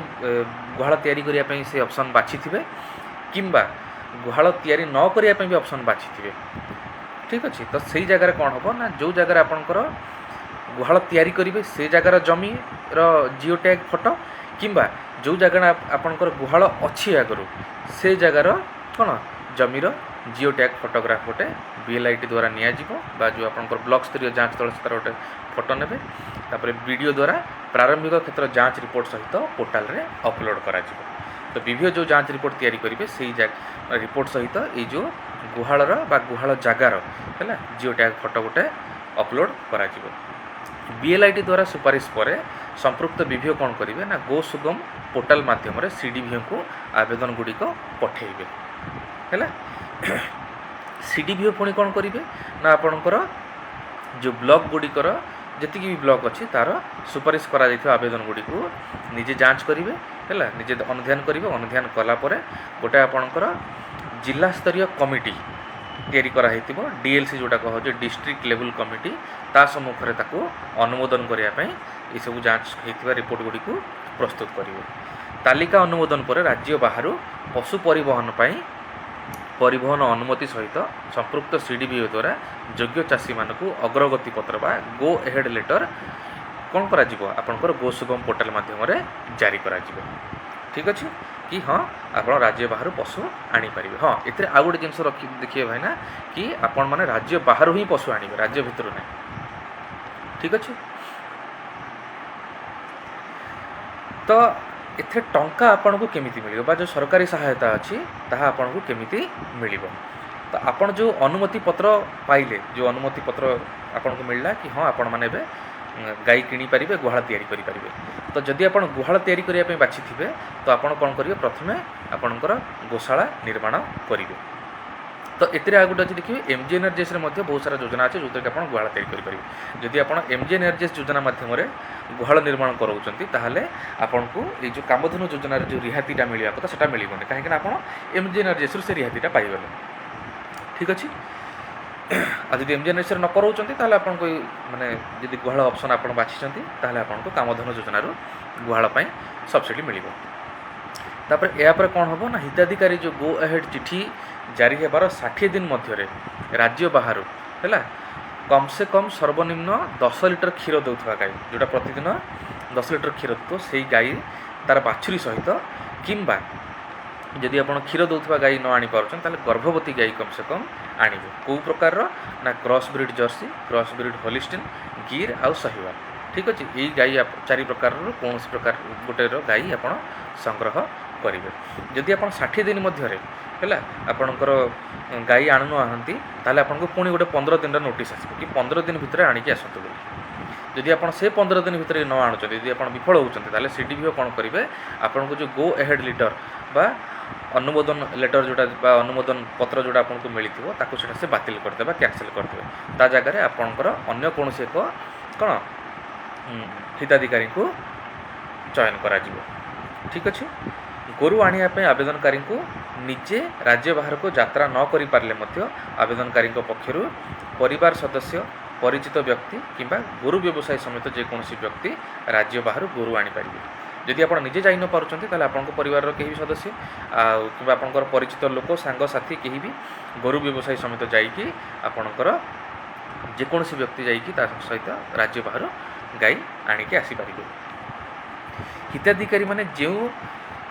ଗୁହାଳ ତିଆରି କରିବା ପାଇଁ ସେ ଅପସନ୍ ବାଛିଥିବେ କିମ୍ବା ଗୁହାଳ ତିଆରି ନ କରିବା ପାଇଁ ବି ଅପସନ୍ ବାଛିଥିବେ, ଠିକ୍ ଅଛି, ତ ସେଇ ଜାଗାରେ କ'ଣ ହେବ ନା ଯେଉଁ ଜାଗାରେ ଆପଣଙ୍କର ଗୁହାଳ ତିଆରି କରିବେ ସେ ଜାଗାର ଜମିର ଜିଓ ଟ୍ୟାଗ୍ ଫଟୋ କିମ୍ବା ଯେଉଁ ଜାଗାରେ ଆପଣଙ୍କର ଗୁହାଳ ଅଛି ଆଗରୁ ସେ ଜାଗାର କ'ଣ ଜମିର ଜିଓ ଟ୍ୟାଗ୍ ଫଟୋଗ୍ରାଫ ଗୋଟେ ବିଏଲ୍ଆଇଟି ଦ୍ୱାରା ନିଆଯିବ ବା ଯେଉଁ ଆପଣଙ୍କର ବ୍ଲକ୍ ସ୍ତରୀୟ ଯାଞ୍ଚ ଦଳ ତାର ଗୋଟେ ଫଟୋ ନେବେ। ତାପରେ ବିଡ଼ିଓ ଦ୍ୱାରା ପ୍ରାରମ୍ଭିକ କ୍ଷେତ୍ର ଯାଞ୍ଚ ରିପୋର୍ଟ ସହିତ ପୋର୍ଟାଲରେ ଅପଲୋଡ଼ କରାଯିବ। ତ ବିଭିଓ ଯେଉଁ ଯାଞ୍ଚ ରିପୋର୍ଟ ତିଆରି କରିବେ ସେଇ ରିପୋର୍ଟ ସହିତ ଏଇ ଯେଉଁ ଗୁହାଳର ବା ଗୁହାଳ ଜାଗାର, ହେଲା, ଜିଓ ଟ୍ୟାଗ୍ ଫଟୋ ଗୋଟେ ଅପଲୋଡ଼ କରାଯିବ। ବିଏଲ୍ଆଇଟି ଦ୍ୱାରା ସୁପାରିଶ ପରେ ସମ୍ପୃକ୍ତ ବିଭିଓ କ'ଣ କରିବେ ନା ଗୋ ସୁଗମ ପୋର୍ଟାଲ ମାଧ୍ୟମରେ ସିଡିଭିଓଙ୍କୁ ଆବେଦନ ଗୁଡ଼ିକ ପଠାଇବେ। ହେଲା, ସିଡିଭିଓ ପୁଣି କ'ଣ କରିବେ ନା ଆପଣଙ୍କର ଯେଉଁ ବ୍ଲକ୍ ଗୁଡ଼ିକର ଯେତିକି ବି ବ୍ଲକ୍ ଅଛି ତା'ର ସୁପାରିଶ କରାଯାଇଥିବା ଆବେଦନ ଗୁଡ଼ିକୁ ନିଜେ ଯାଞ୍ଚ କରିବେ, ହେଲା, ନିଜେ ଅନୁଧ୍ୟାନ କରିବେ। ଅନୁଧ୍ୟାନ କଲା ପରେ ଗୋଟେ ଆପଣଙ୍କର ଜିଲ୍ଲା ସ୍ତରୀୟ କମିଟି ତିଆରି କରାହେଇଥିବ, ଡିଏଲ୍ସି ଯେଉଁଟା କୁହାଯାଉଛି, ଡିଷ୍ଟ୍ରିକ୍ଟ ଲେଭେଲ୍ କମିଟି, ତା ସମ୍ମୁଖରେ ତାକୁ ଅନୁମୋଦନ କରିବା ପାଇଁ ଏସବୁ ଯାଞ୍ଚ ହେଇଥିବା ରିପୋର୍ଟ ଗୁଡ଼ିକୁ ପ୍ରସ୍ତୁତ କରିବେ। ତାଲିକା ଅନୁମୋଦନ ପରେ ରାଜ୍ୟ ବାହାରୁ ପଶୁ ପରିବହନ ପାଇଁ ପରିବହନ ଅନୁମତି ସହିତ ସମ୍ପୃକ୍ତ ସିଡିଭିଓ ଦ୍ୱାରା ଯୋଗ୍ୟ ଚାଷୀମାନଙ୍କୁ ଅଗ୍ରଗତି ପତ୍ର ବା ଗୋ ଏହେଡ଼ ଲେଟର୍ କ'ଣ କରାଯିବ? ଆପଣଙ୍କର ଗୋ ସୁଗମ ପୋର୍ଟାଲ ମାଧ୍ୟମରେ ଜାରି କରାଯିବ। ଠିକ୍ ଅଛି କି ହଁ, ଆପଣ ରାଜ୍ୟ ବାହାରୁ ପଶୁ ଆଣିପାରିବେ। ହଁ, ଏଥିରେ ଆଉ ଗୋଟେ ଜିନିଷ ରଖି ଦେଖିବେ ଭାଇନା କି ଆପଣମାନେ ରାଜ୍ୟ ବାହାରୁ ହିଁ ପଶୁ ଆଣିବେ, ରାଜ୍ୟ ଭିତରୁ ନାହିଁ। ଠିକ୍ ଅଛି, ତ ଏଥିରେ ଟଙ୍କା ଆପଣଙ୍କୁ କେମିତି ମିଳିବ ବା ଯେଉଁ ସରକାରୀ ସହାୟତା ଅଛି ତାହା ଆପଣଙ୍କୁ କେମିତି ମିଳିବ? ତ ଆପଣ ଯେଉଁ ଅନୁମତି ପତ୍ର ପାଇଲେ, ଯେଉଁ ଅନୁମତି ପତ୍ର ଆପଣଙ୍କୁ ମିଳିଲା କି ହଁ, ଆପଣମାନେ ଏବେ ଗାଈ କିଣିପାରିବେ, ଗୁହାଳ ତିଆରି କରିପାରିବେ, ତ ଯଦି ଆପଣ ଗୁହାଳ ତିଆରି କରିବା ପାଇଁ ବାଛିଥିବେ ତ ଆପଣ କ'ଣ କରିବେ? ପ୍ରଥମେ ଆପଣଙ୍କର ଗୋଶାଳା ନିର୍ମାଣ କରିବେ। ତ ଏଥିରେ ଆଉ ଗୋଟେ ଅଛି ଦେଖିବେ, ଏମ୍ଜିଏନ୍ଆର୍ଜିଏସ୍ରେ ମଧ୍ୟ ବହୁତ ସାରା ଯୋଜନା ଅଛି ଯେଉଁଥିରେ କି ଆପଣ ଗୁହାଳ ତିଆରି କରିପାରିବେ। ଯଦି ଆପଣ ଏମ୍ଜିଏନ୍ଆର୍ଜିଏସ୍ ଯୋଜନା ମାଧ୍ୟମରେ ଗୁହାଳ ନିର୍ମାଣ କରାଉଛନ୍ତି ତାହେଲେ ଆପଣଙ୍କୁ ଏଇ ଯେଉଁ କାମଧେନୁ ଯୋଜନାରେ ଯେଉଁ ରିହାତିଟା ମିଳିବା କଥା ସେଟା ମିଳିବନି, କାହିଁକିନା ଆପଣ ଏମ୍ଜିଏନ୍ଆର୍ଜିଏସ୍ରୁ ସେ ରିହାତିଟା ପାଇଗଲେ। ଠିକ୍ ଅଛି, ଆଉ ଯଦି ଏମ୍ଜିଏନ୍ଆର୍ଜିଏସ୍ରେ ନ କରାଉଛନ୍ତି ତାହେଲେ ଆପଣଙ୍କୁ ମାନେ ଯଦି ଗୁହାଳ ଅପସନ୍ ଆପଣ ବାଛିଛନ୍ତି ତାହେଲେ ଆପଣଙ୍କୁ କାମଧେନୁ ଯୋଜନାରୁ ଗୁହାଳ ପାଇଁ ସବସିଡ଼ି ମିଳିବ। ତାପରେ ଏହାପରେ କ'ଣ ହେବ ନା ହିତାଧିକାରୀ ଯେଉଁ ଗୋ ଏହେଡ଼ ଚିଠି ଜାରି ହେବାର 60 ଦିନ ମଧ୍ୟରେ ରାଜ୍ୟ ବାହାରୁ, ହେଲା, କମ୍ ସେ କମ୍ ସର୍ବନିମ୍ନ 10 ଲିଟର କ୍ଷୀର ଦେଉଥିବା ଗାଈ, ଯେଉଁଟା ପ୍ରତିଦିନ 10 ଲିଟର କ୍ଷୀର ଦେଉଥିବ ସେଇ ଗାଈ ତା'ର ବାଛୁରୀ ସହିତ, କିମ୍ବା ଯଦି ଆପଣ କ୍ଷୀର ଦେଉଥିବା ଗାଈ ନ ଆଣିପାରୁଛନ୍ତି ତାହେଲେ ଗର୍ଭବତୀ ଗାଈ କମ୍ ସେ କମ୍ ଆଣିବେ। କେଉଁ ପ୍ରକାରର ନା cross breed Jersey, cross breed Holstein, Gir ଆଉ ସହିୱାଲ। ଠିକ୍ ଅଛି, ଏଇ ଗାଈ 4 ପ୍ରକାରରୁ କୌଣସି ପ୍ରକାର ଗୋଟେର ଗାଈ ଆପଣ ସଂଗ୍ରହ କରିବେ। ଯଦି ଆପଣ 60 ଦିନ ମଧ୍ୟରେ, ହେଲା, ଆପଣଙ୍କର ଗାଈ ଆଣୁନାହାନ୍ତି ତାହେଲେ ଆପଣଙ୍କୁ ପୁଣି ଗୋଟେ 15 ଦିନର ନୋଟିସ୍ ଆସିବ କି 15 ଦିନ ଭିତରେ ଆଣିକି ଆସନ୍ତୁ ବୋଲି। ଯଦି ଆପଣ ସେ 15 ଦିନ ଭିତରେ ନ ଆଣୁଛନ୍ତି, ଯଦି ଆପଣ ବିଫଳ ହେଉଛନ୍ତି, ତାହେଲେ ସିଡିଭିଓ କ'ଣ କରିବେ? ଆପଣଙ୍କୁ ଯେଉଁ ଗୋ ଏହେଡ଼ ଲିଟର ବା ଅନୁମୋଦନ ଲେଟର ଯେଉଁଟା ବା ଅନୁମୋଦନ ପତ୍ର ଯେଉଁଟା ଆପଣଙ୍କୁ ମିଳିଥିବ ତାକୁ ସେଇଟା ସେ ବାତିଲ କରିଦେବେ, କ୍ୟାନସେଲ୍ କରିଦେବେ। ତା ଜାଗାରେ ଆପଣଙ୍କର ଅନ୍ୟ କୌଣସି ଏକ କ'ଣ ହିତାଧିକାରୀଙ୍କୁ ଚୟନ କରାଯିବ। ଠିକ୍ ଅଛି, ଗୋରୁ ଆଣିବା ପାଇଁ ଆବେଦନକାରୀଙ୍କୁ ନିଜେ ରାଜ୍ୟ ବାହାରକୁ ଯାତ୍ରା ନ କରିପାରିଲେ ମଧ୍ୟ ଆବେଦନକାରୀଙ୍କ ପକ୍ଷରୁ ପରିବାର ସଦସ୍ୟ, ପରିଚିତ ବ୍ୟକ୍ତି କିମ୍ବା ଗୋରୁ ବ୍ୟବସାୟୀ ସମେତ ଯେକୌଣସି ବ୍ୟକ୍ତି ରାଜ୍ୟ ବାହାରୁ ଗୋରୁ ଆଣିପାରିବେ। ଯଦି ଆପଣ ନିଜେ ଯାଇ ନ ପାରୁଛନ୍ତି ତାହେଲେ ଆପଣଙ୍କ ପରିବାରର କେହି ବି ସଦସ୍ୟ ଆଉ କିମ୍ବା ଆପଣଙ୍କର ପରିଚିତ ଲୋକ, ସାଙ୍ଗସାଥି କେହି ବି ଗୋରୁ ବ୍ୟବସାୟୀ ସମେତ ଯାଇକି ଆପଣଙ୍କର ଯେକୌଣସି ବ୍ୟକ୍ତି ଯାଇକି ତା ସହିତ ରାଜ୍ୟ ବାହାରୁ ଗାଈ ଆଣିକି ଆସିପାରିବେ। ହିତାଧିକାରୀମାନେ ଯେଉଁ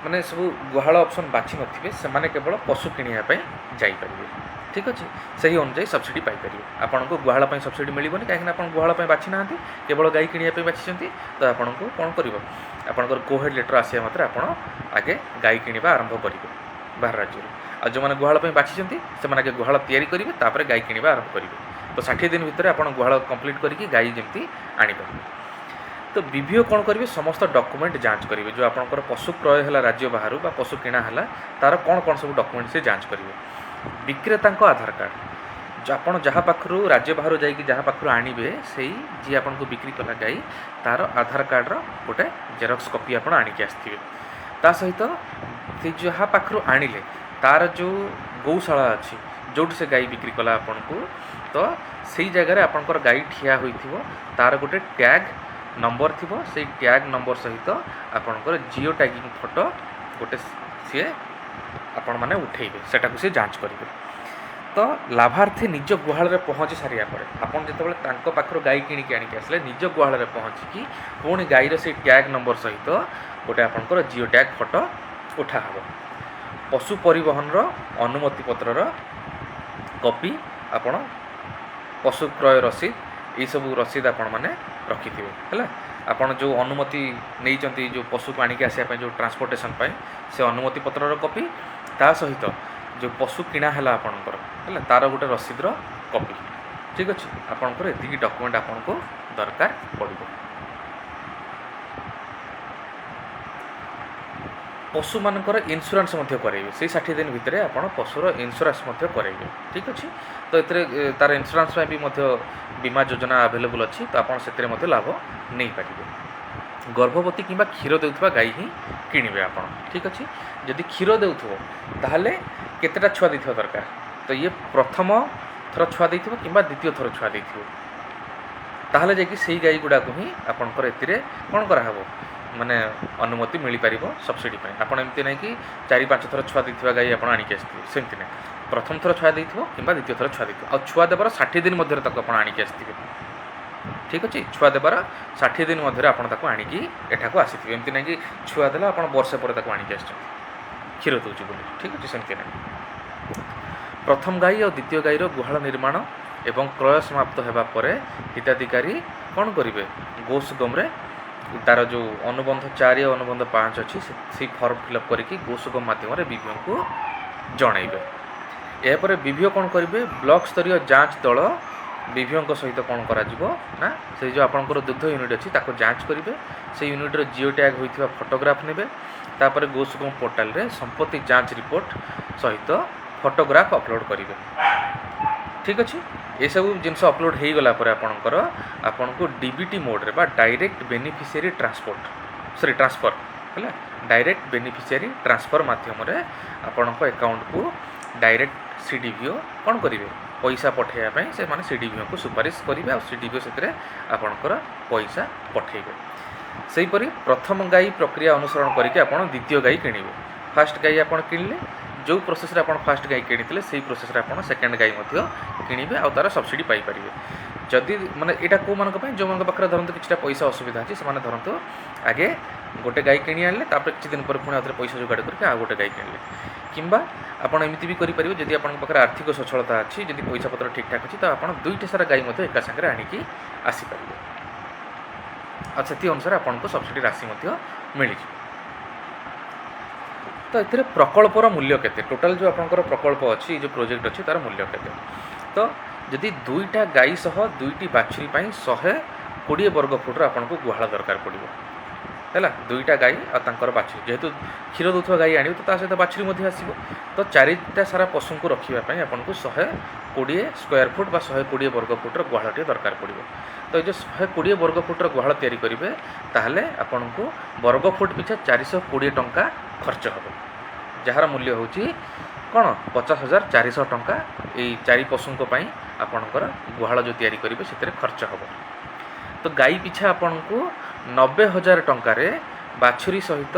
ମାନେ ସବୁ ଗୁହାଳ ଅପସନ୍ ବାଛି ନଥିବେ ସେମାନେ କେବଳ ପଶୁ କିଣିବା ପାଇଁ ଯାଇପାରିବେ। ଠିକ୍ ଅଛି, ସେହି ଅନୁଯାୟୀ ସବସିଡ଼ି ପାଇପାରିବେ। ଆପଣଙ୍କୁ ଗୁହାଳ ପାଇଁ ସବସିଡ଼ି ମିଳିବନି, କାହିଁକିନା ଆପଣ ଗୁହାଳ ପାଇଁ ବାଛି ନାହାନ୍ତି, କେବଳ ଗାଈ କିଣିବା ପାଇଁ ବାଛିଛନ୍ତି। ତ ଆପଣଙ୍କୁ କ'ଣ କରିବ? ଆପଣଙ୍କର ଗୋ ହେଡ଼୍ ଲେଟର୍ ଆସିବା ମାତ୍ରେ ଆପଣ ଆଗେ ଗାଈ କିଣିବା ଆରମ୍ଭ କରିବେ ବାହାର ରାଜ୍ୟରୁ। ଆଉ ଯେଉଁମାନେ ଗୁହାଳ ପାଇଁ ବାଛିଛନ୍ତି ସେମାନେ ଆଗେ ଗୁହାଳ ତିଆରି କରିବେ, ତାପରେ ଗାଈ କିଣିବା ଆରମ୍ଭ କରିବେ। ତ 60 ଦିନ ଭିତରେ ଆପଣ ଗୁହାଳ କମ୍ପ୍ଲିଟ୍ କରିକି ଗାଈ ଯେମିତି ଆଣିପାରିବେ। ତ ବିଭିଓ କ'ଣ କରିବେ? ସମସ୍ତ ଡକୁମେଣ୍ଟ ଯାଞ୍ଚ କରିବେ। ଯେଉଁ ଆପଣଙ୍କର ପଶୁ କ୍ରୟ ହେଲା ରାଜ୍ୟ ବାହାରୁ ବା ପଶୁ କିଣା ହେଲା, ତା'ର କ'ଣ କ'ଣ ସବୁ ଡକୁମେଣ୍ଟ ସେ ଯାଞ୍ଚ କରିବେ। ବିକ୍ରେତାଙ୍କ ଆଧାର କାର୍ଡ଼, ଆପଣ ଯାହା ପାଖରୁ ରାଜ୍ୟ ବାହାରୁ ଯାଇକି ଯାହା ପାଖରୁ ଆଣିବେ, ସେଇ ଯିଏ ଆପଣଙ୍କୁ ବିକ୍ରି କଲା ଗାଈ, ତା'ର ଆଧାର କାର୍ଡ଼ର ଗୋଟେ ଜେରକ୍ସ କପି ଆପଣ ଆଣିକି ଆସିଥିବେ। ତା ସହିତ ସେ ଯାହା ପାଖରୁ ଆଣିଲେ ତା'ର ଯେଉଁ ଗୌଶାଳା ଅଛି, ଯେଉଁଠି ସେ ଗାଈ ବିକ୍ରି କଲା ଆପଣଙ୍କୁ, ତ ସେଇ ଜାଗାରେ ଆପଣଙ୍କର ଗାଈ ଠିଆ ହୋଇଥିବ, ତା'ର ଗୋଟେ ଟ୍ୟାଗ୍ ନମ୍ବର ଥିବ। ସେଇ ଟ୍ୟାଗ୍ ନମ୍ବର ସହିତ ଆପଣଙ୍କର ଜିଓ ଟ୍ୟାଗିଂ ଫଟୋ ଗୋଟେ ସିଏ ଆପଣମାନେ ଉଠେଇବେ, ସେଟାକୁ ସିଏ ଯାଞ୍ଚ କରିବେ। ତ ଲାଭାର୍ଥୀ ନିଜ ଗୁହାଳରେ ପହଞ୍ଚି ସାରିବା ପରେ, ଆପଣ ଯେତେବେଳେ ତାଙ୍କ ପାଖରୁ ଗାଈ କିଣିକି ଆଣିକି ଆସିଲେ, ନିଜ ଗୁହାଳରେ ପହଞ୍ଚିକି ପୁଣି ଗାଈର ସେଇ ଟ୍ୟାଗ୍ ନମ୍ବର ସହିତ ଗୋଟେ ଆପଣଙ୍କର ଜିଓ ଟ୍ୟାଗ୍ ଫଟୋ ଉଠା ହେବ। ପଶୁ ପରିବହନର ଅନୁମତି ପତ୍ରର କପି, ଆପଣ ପଶୁ କ୍ରୟ ରସିଦ, ଏଇସବୁ ରସିଦ ଆପଣମାନେ ରଖିଥିବେ। ହେଲା, ଆପଣ ଯେଉଁ ଅନୁମତି ନେଇଛନ୍ତି ଯେଉଁ ପଶୁକୁ ଆଣିକି ଆସିବା ପାଇଁ, ଯେଉଁ ଟ୍ରାନ୍ସପୋର୍ଟେସନ୍ ପାଇଁ, ସେ ଅନୁମତି ପତ୍ରର କପି, ତା ସହିତ ଯେଉଁ ପଶୁ କିଣା ହେଲା ଆପଣଙ୍କର ହେଲା, ତା'ର ଗୋଟେ ରସିଦର କପି। ଠିକ୍ ଅଛି, ଆପଣଙ୍କର ଏତିକି ଡକୁମେଣ୍ଟ ଆପଣଙ୍କୁ ଦରକାର ପଡ଼ିବ। ପଶୁମାନଙ୍କର ଇନ୍ସୁରାନ୍ସ ମଧ୍ୟ କରାଇବେ। ସେଇ 60 ଦିନ ଭିତରେ ଆପଣ ପଶୁର ଇନ୍ସୁରାନ୍ସ ମଧ୍ୟ କରାଇବେ। ଠିକ୍ ଅଛି, ତ ଏଥିରେ ତା'ର ଇନ୍ସୁରାନ୍ସ ପାଇଁ ବି ମଧ୍ୟ ବୀମା ଯୋଜନା ଆଭେଲେବୁଲ୍ ଅଛି, ତ ଆପଣ ସେଥିରେ ମଧ୍ୟ ଲାଭ ନେଇପାରିବେ। ଗର୍ଭବତୀ କିମ୍ବା କ୍ଷୀର ଦେଉଥିବା ଗାଈ ହିଁ କିଣିବେ ଆପଣ। ଠିକ୍ ଅଛି, ଯଦି କ୍ଷୀର ଦେଉଥିବ ତାହେଲେ କେତେଟା ଛୁଆ ଦେଇଥିବା ଦରକାର? ତ ଇଏ ପ୍ରଥମ ଥର ଛୁଆ ଦେଇଥିବ କିମ୍ବା ଦ୍ୱିତୀୟ ଥର ଛୁଆ ଦେଇଥିବ, ତାହେଲେ ଯାଇକି ସେଇ ଗାଈ ଗୁଡ଼ାକୁ ହିଁ ଆପଣଙ୍କର ଏଥିରେ କ'ଣ କରାହେବ, ମାନେ ଅନୁମତି ମିଳିପାରିବ ସବସିଡ଼ି ପାଇଁ। ଆପଣ ଏମିତି ନାହିଁ କି 4-5 ଥର ଛୁଆ ଦେଇଥିବା ଗାଈ ଆପଣ ଆଣିକି ଆସିଥିବେ, ସେମିତି ନାହିଁ। ପ୍ରଥମ ଥର ଛୁଆ ଦେଇଥିବ କିମ୍ବା ଦ୍ୱିତୀୟ ଥର ଛୁଆ ଦେଇଥିବ, ଆଉ ଛୁଆ ଦେବାର 60 ଦିନ ମଧ୍ୟରେ ତାକୁ ଆପଣ ଆଣିକି ଆସିଥିବେ। ଠିକ୍ ଅଛି, ଛୁଆ ଦେବାର 60 ଦିନ ମଧ୍ୟରେ ଆପଣ ତାକୁ ଆଣିକି ଏଠାକୁ ଆସିଥିବେ। ଏମିତି ନାହିଁ କି ଛୁଆ ଦେଲା ଆପଣ ବର୍ଷେ ପରେ ତାକୁ ଆଣିକି ଆସିଛନ୍ତି କ୍ଷୀର ଦେଉଛି ବୋଲି। ଠିକ୍ ଅଛି, ସେମିତି ନାହିଁ। ପ୍ରଥମ ଗାଈ ଆଉ ଦ୍ୱିତୀୟ ଗାଈର ଗୁହାଳ ନିର୍ମାଣ ଏବଂ କ୍ରୟ ସମାପ୍ତ ହେବା ପରେ ହିତାଧିକାରୀ କ'ଣ କରିବେ? ଗୋସୁଗମରେ ତା'ର ଯେଉଁ ଅନୁବନ୍ଧ 4 ଆଉ ଅନୁବନ୍ଧ 5 ଅଛି, ସେଇ ଫର୍ମ ଫିଲ୍ଅପ୍ କରିକି ଗୋସୁଗମ ମାଧ୍ୟମରେ ବିଭିଓଙ୍କୁ ଜଣାଇବେ। ଏହାପରେ ବିଭିଓ କ'ଣ କରିବେ? ବ୍ଲକ ସ୍ତରୀୟ ଯାଞ୍ଚ ଦଳ ବିଭିଓଙ୍କ ସହିତ କ'ଣ କରାଯିବ ନା, ସେଇ ଯେଉଁ ଆପଣଙ୍କର ଦୁଗ୍ଧ ୟୁନିଟ୍ ଅଛି ତାକୁ ଯାଞ୍ଚ କରିବେ। ସେଇ ୟୁନିଟ୍ର ଜିଓ ଟ୍ୟାଗ୍ ହୋଇଥିବା ଫଟୋଗ୍ରାଫ ନେବେ। ତାପରେ ଗୋସୁଗମ ପୋର୍ଟାଲରେ ସମ୍ପତ୍ତି ଯାଞ୍ଚ ରିପୋର୍ଟ ସହିତ ଫଟୋଗ୍ରାଫ ଅପଲୋଡ଼ କରିବେ। ଠିକ୍ ଅଛି, ଏସବୁ ଜିନିଷ ଅପଲୋଡ଼ ହେଇଗଲା ପରେ ଆପଣଙ୍କୁ ଡିବିଟି ମୋଡ଼ରେ ବା ଡାଇରେକ୍ଟ ବେନିଫିସିଆରୀ ଟ୍ରାନ୍ସଫର୍ ହେଲା, ଡାଇରେକ୍ଟ ବେନିଫିସିଆରୀ ଟ୍ରାନ୍ସଫର୍ ମାଧ୍ୟମରେ ଆପଣଙ୍କ ଆକାଉଣ୍ଟକୁ ଡାଇରେକ୍ଟ ସିଡିଭିଓ କ'ଣ କରିବେ? ପଇସା ପଠାଇବା ପାଇଁ ସେମାନେ ସିଡିଭିଓଙ୍କୁ ସୁପାରିଶ କରିବେ, ଆଉ ସିଡିଭିଓ ସେଥିରେ ଆପଣଙ୍କର ପଇସା ପଠାଇବେ। ସେହିପରି ପ୍ରଥମ ଗାଈ ପ୍ରକ୍ରିୟା ଅନୁସରଣ କରିକି ଆପଣ ଦ୍ୱିତୀୟ ଗାଈ କିଣିବେ। ଫାଷ୍ଟ ଗାଈ ଆପଣ କିଣିଲେ, ଯେଉଁ ପ୍ରୋସେସ୍ରେ ଆପଣ ଫାଷ୍ଟ ଗାଈ କିଣିଥିଲେ ସେଇ ପ୍ରୋସେସ୍ରେ ଆପଣ ସେକେଣ୍ଡ ଗାଈ ମଧ୍ୟ କିଣିବେ ଆଉ ତା'ର ସବସିଡ଼ି ପାଇପାରିବେ। ଯଦି ମାନେ ଏଇଟା କେଉଁମାନଙ୍କ ପାଇଁ? ଯେଉଁମାନଙ୍କ ପାଖରେ ଧରନ୍ତୁ କିଛିଟା ପଇସା ଅସୁବିଧା ଅଛି, ସେମାନେ ଧରନ୍ତୁ ଆଗେ ଗୋଟେ ଗାଈ କିଣି ଆଣିଲେ, ତାପରେ କିଛି ଦିନ ପରେ ପୁଣି ଆଉଥରେ ପଇସା ଯୋଗାଡ଼ କରିକି ଆଉ ଗୋଟେ ଗାଈ କିଣିଲେ। କିମ୍ବା ଆପଣ ଏମିତି ବି କରିପାରିବେ, ଯଦି ଆପଣଙ୍କ ପାଖରେ ଆର୍ଥିକ ସଚ୍ଛଳତା ଅଛି, ଯଦି ପଇସା ପତ୍ର ଠିକ୍ଠାକ୍ ଅଛି, ତ ଆପଣ ଦୁଇଟା ସାରା ଗାଈ ମଧ୍ୟ ଏକା ସାଙ୍ଗରେ ଆଣିକି ଆସିପାରିବେ, ଆଉ ସେଥି ଅନୁସାରେ ଆପଣଙ୍କୁ ସବସିଡ଼ି ରାଶି ମଧ୍ୟ ମିଳିଯିବ। ତ ଏଥିରେ ପ୍ରକଳ୍ପର ମୂଲ୍ୟ କେତେ? ଟୋଟାଲ୍ ଯେଉଁ ଆପଣଙ୍କର ପ୍ରକଳ୍ପ ଅଛି, ଯେଉଁ ପ୍ରୋଜେକ୍ଟ ଅଛି, ତା'ର ମୂଲ୍ୟ କେତେ? ତ ଯଦି ଦୁଇଟା ଗାଈ ସହ ଦୁଇଟି ବାଛୁରୀ ପାଇଁ 120 ବର୍ଗ ଫୁଟର ଆପଣଙ୍କୁ ଗୁହାଳ ଦରକାର ପଡ଼ିବ। ହେଲା, ଦୁଇଟା ଗାଈ ଆଉ ତାଙ୍କର ବାଛୁରୀ, ଯେହେତୁ କ୍ଷୀର ଦେଉଥିବା ଗାଈ ଆଣିବ ତ ତା ସହିତ ବାଛୁରୀ ମଧ୍ୟ ଆସିବ। ତ 4ଟା ସାରା ପଶୁଙ୍କୁ ରଖିବା ପାଇଁ ଆପଣଙ୍କୁ 120 ସ୍କୋୟାର ଫୁଟ ବା 120 ବର୍ଗ ଫୁଟର ଗୁହାଳଟିଏ ଦରକାର ପଡ଼ିବ। ତ ଏ ଯେଉଁ 120 ବର୍ଗ ଫୁଟର ଗୁହାଳ ତିଆରି କରିବେ, ତାହେଲେ ଆପଣଙ୍କୁ ବର୍ଗ ଫୁଟ ପିଛା 420 ଟଙ୍କା ଖର୍ଚ୍ଚ ହେବ, ଯାହାର ମୂଲ୍ୟ ହେଉଛି କ'ଣ 50,400 ଟଙ୍କା। ଏଇ 4 ପଶୁଙ୍କ ପାଇଁ ଆପଣଙ୍କର ଗୁହାଳ ଯେଉଁ ତିଆରି କରିବେ ସେଥିରେ ଖର୍ଚ୍ଚ ହେବ। ତ ଗାଈ ପିଛା ଆପଣଙ୍କୁ 90,000 ଟଙ୍କାରେ ବାଛୁରୀ ସହିତ,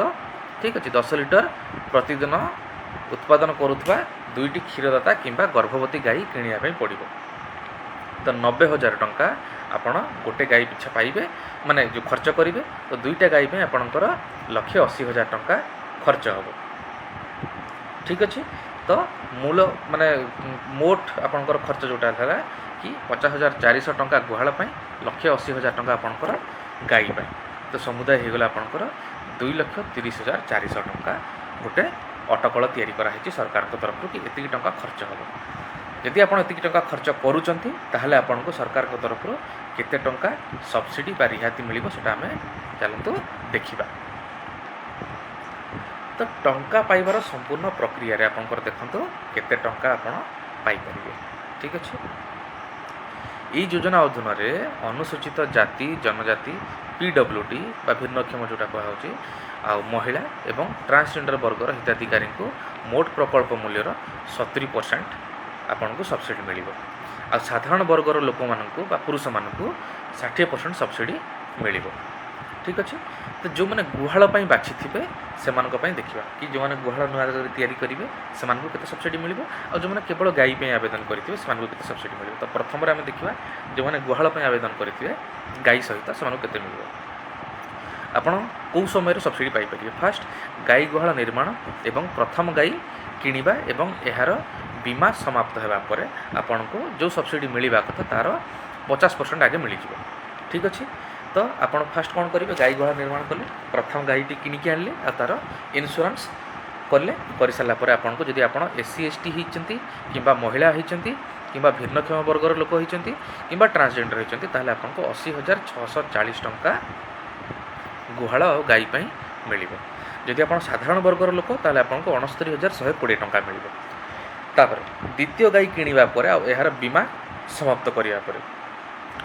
ଠିକ୍ ଅଛି, 10 ଲିଟର ପ୍ରତିଦିନ ଉତ୍ପାଦନ କରୁଥିବା ଦୁଇଟି କ୍ଷୀରଦାତା କିମ୍ବା ଗର୍ଭବତୀ ଗାଈ କିଣିବା ପାଇଁ ପଡ଼ିବ। ତ 90,000 ଟଙ୍କା ଆପଣ ଗୋଟେ ଗାଈ ପିଛା ପାଇବେ, ମାନେ ଯେଉଁ ଖର୍ଚ୍ଚ କରିବେ। ତ ଦୁଇଟା ଗାଈ ପାଇଁ ଆପଣଙ୍କର 1,80,000 ଟଙ୍କା ଖର୍ଚ୍ଚ ହେବ। ଠିକ୍ ଅଛି, ତ ମୂଳ ମାନେ ମୋଟ ଆପଣଙ୍କର ଖର୍ଚ୍ଚ ଯେଉଁଟା ହେଲା କି 50,400 ଟଙ୍କା ଗୁହାଳ ପାଇଁ, 1,80,000 ଟଙ୍କା ଆପଣଙ୍କର ଗାଈ ପାଇଁ, ତ ସମୁଦାୟ ହେଇଗଲା ଆପଣଙ୍କର 2,30,400 ଟଙ୍କା। ଗୋଟେ ଅଟକଳ ତିଆରି କରାହେଇଛି ସରକାରଙ୍କ ତରଫରୁ କି ଏତିକି ଟଙ୍କା ଖର୍ଚ୍ଚ ହେବ। ଯଦି ଆପଣ ଏତିକି ଟଙ୍କା ଖର୍ଚ୍ଚ କରୁଛନ୍ତି, ତାହେଲେ ଆପଣଙ୍କୁ ସରକାରଙ୍କ ତରଫରୁ କେତେ ଟଙ୍କା ସବସିଡ଼ି ବା ରିହାତି ମିଳିବ, ସେଇଟା ଆମେ ଚାଲନ୍ତୁ ଦେଖିବା। ତ ଟଙ୍କା ପାଇବାର ସମ୍ପୂର୍ଣ୍ଣ ପ୍ରକ୍ରିୟାରେ ଆପଣଙ୍କର ଦେଖନ୍ତୁ କେତେ ଟଙ୍କା ଆପଣ ପାଇପାରିବେ। ଠିକ୍ ଅଛି। ଏଇ ଯୋଜନା ଅଧୀନରେ ଅନୁସୂଚିତ ଜାତି, ଜନଜାତି, PWD ବା ଭିନ୍ନକ୍ଷମ ଯେଉଁଟା କୁହାହେଉଛି, ଆଉ ମହିଳା ଏବଂ ଟ୍ରାନ୍ସଜେଣ୍ଡର ବର୍ଗର ହିତାଧିକାରୀଙ୍କୁ ମୋଟ ପ୍ରକଳ୍ପ ମୂଲ୍ୟର 70% ଆପଣଙ୍କୁ ସବସିଡ଼ି ମିଳିବ। ଆଉ ସାଧାରଣ ବର୍ଗର ଲୋକମାନଙ୍କୁ ବା ପୁରୁଷମାନଙ୍କୁ 60% ସବସିଡ଼ି ମିଳିବ। ଠିକ୍ ଅଛି। ତ ଯେଉଁମାନେ ଗୁହାଳ ପାଇଁ ବାଛିଥିବେ, ସେମାନଙ୍କ ପାଇଁ ଦେଖିବା କି ଯେଉଁମାନେ ଗୁହାଳ ନୂଆ କରି ତିଆରି କରିବେ, ସେମାନଙ୍କୁ କେତେ ସବସିଡ଼ି ମିଳିବ, ଆଉ ଯେଉଁମାନେ କେବଳ ଗାଈ ପାଇଁ ଆବେଦନ କରିଥିବେ, ସେମାନଙ୍କୁ କେତେ ସବସିଡ଼ି ମିଳିବ। ତ ପ୍ରଥମରେ ଆମେ ଦେଖିବା ଯେଉଁମାନେ ଗୁହାଳ ପାଇଁ ଆବେଦନ କରିଥିବେ ଗାଈ ସହିତ, ସେମାନଙ୍କୁ କେତେ ମିଳିବ। ଆପଣ କେଉଁ ସମୟରେ ସବସିଡ଼ି ପାଇପାରିବେ? ଫାଷ୍ଟ, ଗାଈ ଗୁହାଳ ନିର୍ମାଣ ଏବଂ ପ୍ରଥମ ଗାଈ କିଣିବା ଏବଂ ଏହାର ବୀମା ସମାପ୍ତ ହେବା ପରେ ଆପଣଙ୍କୁ ଯେଉଁ ସବସିଡ଼ି ମିଳିବା କଥା, ତା'ର 50% ଆଗେ ମିଳିଯିବ। ଠିକ୍ ଅଛି। ତ ଆପଣ ଫାଷ୍ଟ କ'ଣ କରିବେ? ଗାଈ ଗୁହାଳ ନିର୍ମାଣ କଲେ, ପ୍ରଥମ ଗାଈଟି କିଣିକି ଆଣିଲେ ଆଉ ତା'ର ଇନ୍ସୁରାନ୍ସ କଲେ। କରିସାରିଲା ପରେ ଆପଣଙ୍କୁ, ଯଦି ଆପଣ SC, ST ହେଇଛନ୍ତି କିମ୍ବା ମହିଳା ହେଇଛନ୍ତି କିମ୍ବା ଭିନ୍ନକ୍ଷମ ବର୍ଗର ଲୋକ ହେଇଛନ୍ତି କିମ୍ବା ଟ୍ରାନ୍ସଜେଣ୍ଡର ହେଇଛନ୍ତି, ତାହେଲେ ଆପଣଙ୍କୁ 80,640 ଟଙ୍କା ଗୁହାଳ ଆଉ ଗାଈ ପାଇଁ ମିଳିବ। ଯଦି ଆପଣ ସାଧାରଣ ବର୍ଗର ଲୋକ, ତାହେଲେ ଆପଣଙ୍କୁ 69,120 ଟଙ୍କା ମିଳିବ। ତାପରେ ଦ୍ୱିତୀୟ ଗାଈ କିଣିବା ପରେ ଆଉ ଏହାର ବୀମା ସମାପ୍ତ କରିବା ପରେ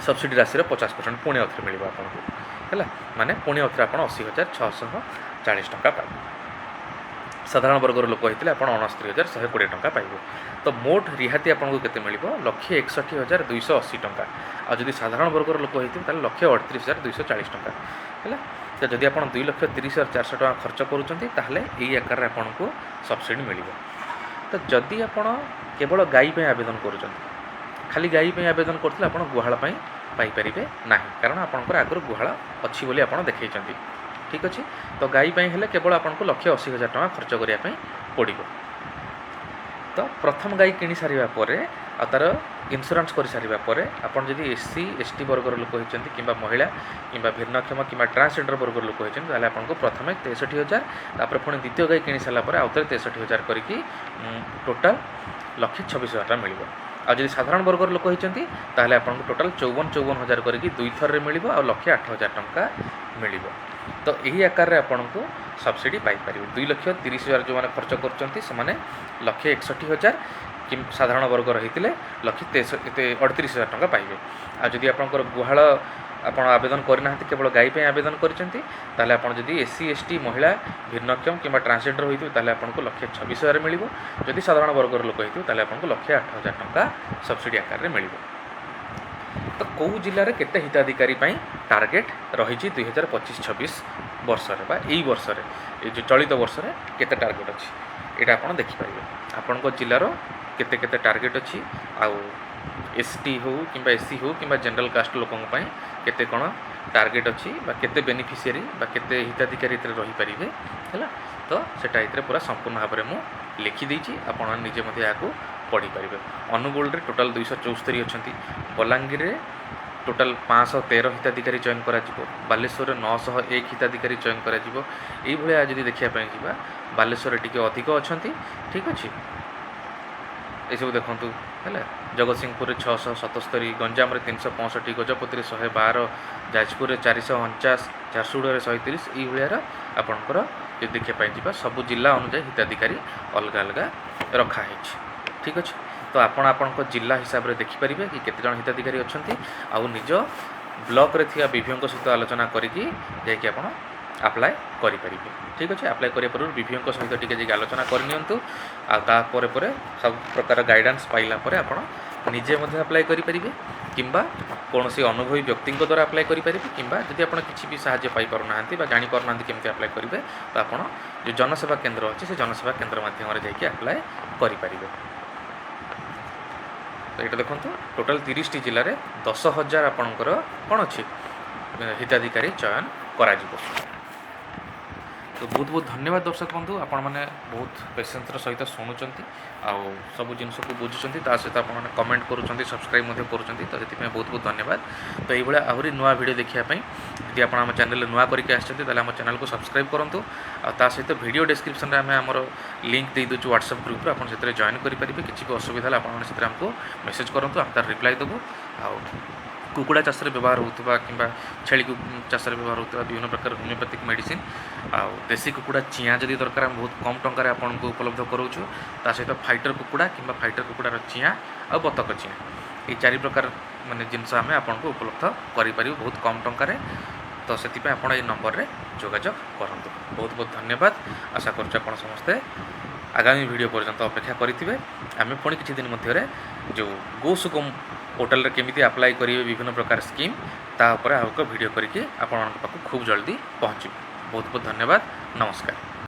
ସବସିଡ଼ି ରାଶିର 50% ପୁଣି ଆଉଥରେ ମିଳିବ ଆପଣଙ୍କୁ। ହେଲା, ମାନେ ପୁଣି ଆଉଥରେ ଆପଣ 80,640 ଟଙ୍କା ପାଇବେ। ସାଧାରଣ ବର୍ଗର ଲୋକ ହେଇଥିଲେ ଆପଣ 69,120 ଟଙ୍କା ପାଇବେ। ତ ମୋଟ ରିହାତି ଆପଣଙ୍କୁ କେତେ ମିଳିବ? 1,61,280 ଟଙ୍କା। ଆଉ ଯଦି ସାଧାରଣ ବର୍ଗର ଲୋକ ହେଇଥିବେ, ତାହେଲେ 1,38,240 ଟଙ୍କା ହେଲା। ତ ଯଦି ଆପଣ 2,30,400 ଟଙ୍କା ଖର୍ଚ୍ଚ କରୁଛନ୍ତି, ତାହେଲେ ଏଇ ଆକାରରେ ଆପଣଙ୍କୁ ସବସିଡ଼ି ମିଳିବ। ତ ଯଦି ଆପଣ କେବଳ ଗାଈ ପାଇଁ ଆବେଦନ କରୁଛନ୍ତି, ଖାଲି ଗାଈ ପାଇଁ ଆବେଦନ କରୁଥିଲେ ଆପଣ ଗୁହାଳ ପାଇଁ ପାଇପାରିବେ ନାହିଁ, କାରଣ ଆପଣଙ୍କର ଆଗରୁ ଗୁହାଳ ଅଛି ବୋଲି ଆପଣ ଦେଖେଇଛନ୍ତି। ଠିକ୍ ଅଛି। ତ ଗାଈ ପାଇଁ ହେଲେ କେବଳ ଆପଣଙ୍କୁ 1,80,000 ଟଙ୍କା ଖର୍ଚ୍ଚ କରିବା ପାଇଁ ପଡ଼ିବ। ତ ପ୍ରଥମ ଗାଈ କିଣି ସାରିବା ପରେ ଆଉ ତା'ର ଇନ୍ସୁରାନ୍ସ କରିସାରିବା ପରେ ଆପଣ ଯଦି SC, ST ବର୍ଗର ଲୋକ ହେଇଛନ୍ତି କିମ୍ବା ମହିଳା କିମ୍ବା ଭିନ୍ନକ୍ଷମ କିମ୍ବା ଟ୍ରାନ୍ସଜେଣ୍ଡର ବର୍ଗର ଲୋକ ହେଇଛନ୍ତି, ତାହେଲେ ଆପଣଙ୍କୁ ପ୍ରଥମେ 63,000, ତାପରେ ପୁଣି ଦ୍ୱିତୀୟ ଗାଈ କିଣି ସାରିଲା ପରେ ଆଉଥରେ 63,000 କରିକି ଟୋଟାଲ୍ 1,26,000 ଟଙ୍କା ମିଳିବ। ଆଉ ଯଦି ସାଧାରଣ ବର୍ଗର ଲୋକ ହେଇଛନ୍ତି, ତାହେଲେ ଆପଣଙ୍କୁ ଟୋଟାଲ୍ 54 54 ହଜାର କରିକି ଦୁଇଥରରେ ମିଳିବ ଆଉ 1,08,000 ଟଙ୍କା ମିଳିବ। ତ ଏହି ଆକାରରେ ଆପଣଙ୍କୁ ସବସିଡ଼ି ପାଇପାରିବେ। 2,30,000 ଯେଉଁମାନେ ଖର୍ଚ୍ଚ କରୁଛନ୍ତି, ସେମାନେ 1,61,000 କି ସାଧାରଣ ବର୍ଗର ହେଇଥିଲେ ଲକ୍ଷେ 38,000 ଟଙ୍କା ପାଇବେ। ଆଉ ଯଦି ଆପଣଙ୍କର ଗୁହାଳ ଆପଣ ଆବେଦନ କରିନାହାନ୍ତି, କେବଳ ଗାଈ ପାଇଁ ଆବେଦନ କରିଛନ୍ତି, ତାହେଲେ ଆପଣ ଯଦି SC, ST, ମହିଳା, ଭିନ୍ନକ୍ଷମ କିମ୍ବା ଟ୍ରାନ୍ସଜେଣ୍ଡର ହୋଇଥିବେ, ତାହେଲେ ଆପଣଙ୍କୁ 1,26,000 ମିଳିବ। ଯଦି ସାଧାରଣ ବର୍ଗର ଲୋକ ହେଇଥିବେ, ତାହେଲେ ଆପଣଙ୍କୁ 1,08,000 ଟଙ୍କା ସବସିଡ଼ି ଆକାରରେ ମିଳିବ। ତ କେଉଁ ଜିଲ୍ଲାରେ କେତେ ହିତାଧିକାରୀ ପାଇଁ ଟାର୍ଗେଟ୍ ରହିଛି 2025-26 ବର୍ଷରେ ବା ଏଇ ବର୍ଷରେ, ଏଇ ଯେଉଁ ଚଳିତ ବର୍ଷରେ କେତେ ଟାର୍ଗେଟ୍ ଅଛି, ଏଇଟା ଆପଣ ଦେଖିପାରିବେ। ଆପଣଙ୍କ ଜିଲ୍ଲାର କେତେ କେତେ ଟାର୍ଗେଟ୍ ଅଛି ଆଉ ST ହେଉ କିମ୍ବା SC ହେଉ କିମ୍ବା ଜେନେରାଲ୍ କାଷ୍ଟ ଲୋକଙ୍କ ପାଇଁ କେତେ କ'ଣ ଟାର୍ଗେଟ୍ ଅଛି ବା କେତେ ବେନିଫିସିଆରୀ ବା କେତେ ହିତାଧିକାରୀ ଏଥିରେ ରହିପାରିବେ, ହେଲା, ତ ସେଟା ଏଥିରେ ପୁରା ସମ୍ପୂର୍ଣ୍ଣ ଭାବରେ ମୁଁ ଲେଖିଦେଇଛି। ଆପଣ ନିଜେ ମଧ୍ୟ ଏହାକୁ ପଢ଼ିପାରିବେ। ଅନୁଗୁଳରେ ଟୋଟାଲ୍ 274 ଅଛନ୍ତି। ବଲାଙ୍ଗୀରରେ ଟୋଟାଲ୍ 513 ହିତାଧିକାରୀ ଚୟନ କରାଯିବ। ବାଲେଶ୍ୱରରେ 901 ହିତାଧିକାରୀ ଚୟନ କରାଯିବ। ଏଇଭଳିଆ ଯଦି ଦେଖିବା ପାଇଁ ଯିବା, ବାଲେଶ୍ୱରରେ ଟିକେ ଅଧିକ ଅଛନ୍ତି। ଠିକ୍ ଅଛି। ଏସବୁ ଦେଖନ୍ତୁ, ହେଲା। ଜଗତସିଂହପୁରରେ 677, ଗଞ୍ଜାମରେ 365, ଗଜପତିରେ 112, ଯାଜପୁରରେ 449, ଝାରସୁଗୁଡ଼ାରେ 130। ଏଇଭଳିଆର ଆପଣଙ୍କର ଯଦି ଦେଖିବା ପାଇଁ ଯିବା, ସବୁ ଜିଲ୍ଲା ଅନୁଯାୟୀ ହିତାଧିକାରୀ ଅଲଗା ଅଲଗା ରଖାହେଇଛି। ଠିକ୍ ଅଛି। ତ ଆପଣ ଆପଣଙ୍କ ଜିଲ୍ଲା ହିସାବରେ ଦେଖିପାରିବେ କି କେତେ ଜଣ ହିତାଧିକାରୀ ଅଛନ୍ତି ଆଉ ନିଜ ବ୍ଲକରେ ଥିବା ବିଭିଓଙ୍କ ସହିତ ଆଲୋଚନା କରିକି ଯାଇକି ଆପଣ ଆପ୍ଲାଏ କରିପାରିବେ। ଠିକ୍ ଅଛି। ଆପ୍ଲାଏ କରିବା ପୂର୍ବରୁ ବିଭିଓଙ୍କ ସହିତ ଟିକେ ଯାଇକି ଆଲୋଚନା କରିନିଅନ୍ତୁ। ଆଉ ତାପରେ ପରେ ସବୁ ପ୍ରକାର ଗାଇଡ଼ାନ୍ସ ପାଇଲା ପରେ ଆପଣ ନିଜେ ମଧ୍ୟ ଆପ୍ଲାଏ କରିପାରିବେ କିମ୍ବା କୌଣସି ଅନୁଭବୀ ବ୍ୟକ୍ତିଙ୍କ ଦ୍ୱାରା ଆପ୍ଲାଏ କରିପାରିବେ। କିମ୍ବା ଯଦି ଆପଣ କିଛି ବି ସାହାଯ୍ୟ ପାଇପାରୁନାହାନ୍ତି ବା ଜାଣିପାରୁନାହାନ୍ତି କେମିତି ଆପ୍ଲାଏ କରିବେ, ତ ଆପଣ ଯେଉଁ ଜନସେବା କେନ୍ଦ୍ର ଅଛି, ସେ ଜନସେବା କେନ୍ଦ୍ର ମାଧ୍ୟମରେ ଯାଇକି ଆପ୍ଲାଏ କରିପାରିବେ। ତ ଏଇଟା ଦେଖନ୍ତୁ, ଟୋଟାଲ୍ 30ଟି ଜିଲ୍ଲାରେ 10,000 ଆପଣଙ୍କର କ'ଣ ଅଛି, ହିତାଧିକାରୀ ଚୟନ କରାଯିବ। ତ ତ ବହୁତ ବହୁତ ଧନ୍ୟବାଦ ଦର୍ଶକ ବନ୍ଧୁ, ଆପଣମାନେ ବହୁତ ପେସେନ୍ସର ସହିତ ଶୁଣୁଛନ୍ତି ଆଉ ସବୁ ଜିନିଷକୁ ବୁଝୁଛନ୍ତି। ତା ସହିତ ଆପଣମାନେ କମେଣ୍ଟ କରୁଛନ୍ତି, ସବସ୍କ୍ରାଇବ୍ ମଧ୍ୟ କରୁଛନ୍ତି। ତ ସେଥିପାଇଁ ବହୁତ ବହୁତ ଧନ୍ୟବାଦ। ତ ଏଇଭଳିଆ ଆହୁରି ନୂଆ ଭିଡ଼ିଓ ଦେଖିବା ପାଇଁ ଯଦି ଆପଣ ଆମ ଚ୍ୟାନେଲରେ ନୂଆ କରିକି ଆସିଛନ୍ତି, ତାହେଲେ ଆମ ଚ୍ୟାନେଲକୁ ସବସ୍କ୍ରାଇବ୍ କରନ୍ତୁ। ଆଉ ତା ସହିତ ଭିଡ଼ିଓ ଡେସ୍କ୍ରିପସନ୍ରେ ଆମେ ଆମର ଲିଙ୍କ୍ ଦେଇଦେଉଛୁ ହ୍ୱାଟ୍ସଆପ୍ ଗ୍ରୁପ୍ରେ, ଆପଣ ସେଥିରେ ଜଏନ୍ କରିପାରିବେ। କିଛି ବି ଅସୁବିଧା ହେଲେ ଆପଣମାନେ ସେଥିରେ ଆମକୁ ମେସେଜ୍ କରନ୍ତୁ, ଆମେ ତାର ରିପ୍ଲାଏ ଦେବୁ। ଆଉ କୁକୁଡ଼ା ଚାଷରେ ବ୍ୟବହାର ହେଉଥିବା କିମ୍ବା ଛେଳି ଚାଷରେ ବ୍ୟବହାର ହେଉଥିବା ବିଭିନ୍ନ ପ୍ରକାର ହୋମିଓପାଥିକ୍ ମେଡ଼ିସିନ୍ ଆଉ ଦେଶୀ କୁକୁଡ଼ା ଚିଆଁ ଯଦି ଦରକାର, ଆମେ ବହୁତ କମ୍ ଟଙ୍କାରେ ଆପଣଙ୍କୁ ଉପଲବ୍ଧ କରାଉଛୁ। ତା ସହିତ ଫାଇଟର କୁକୁଡ଼ା କିମ୍ବା ଫାଇଟର କୁକୁଡ଼ାର ଚିଆଁ ଆଉ ବତକ ଚିଆଁ, ଏଇ ଚାରି ପ୍ରକାର ମାନେ ଜିନିଷ ଆମେ ଆପଣଙ୍କୁ ଉପଲବ୍ଧ କରିପାରିବୁ ବହୁତ କମ୍ ଟଙ୍କାରେ। ତ ସେଥିପାଇଁ ଆପଣ ଏଇ ନମ୍ବରରେ ଯୋଗାଯୋଗ କରନ୍ତୁ। ବହୁତ ବହୁତ ଧନ୍ୟବାଦ। ଆଶା କରୁଛୁ ଆପଣ ସମସ୍ତେ ଆଗାମୀ ଭିଡ଼ିଓ ପର୍ଯ୍ୟନ୍ତ ଅପେକ୍ଷା କରିଥିବେ। ଆମେ ପୁଣି କିଛି ଦିନ ମଧ୍ୟରେ ଯେଉଁ ଗୋ ସୁଗମ ପୋର୍ଟାଲରେ କେମିତି ଆପ୍ଲାଏ କରିବେ ବିଭିନ୍ନ ପ୍ରକାର ସ୍କିମ୍, ତା ଉପରେ ଆଉ ଏକ ଭିଡ଼ିଓ କରିକି ଆପଣମାନଙ୍କ ପାଖକୁ ଖୁବ୍ ଜଲ୍ଦି ପହଞ୍ଚିବୁ। ବହୁତ ବହୁତ ଧନ୍ୟବାଦ, ନମସ୍କାର।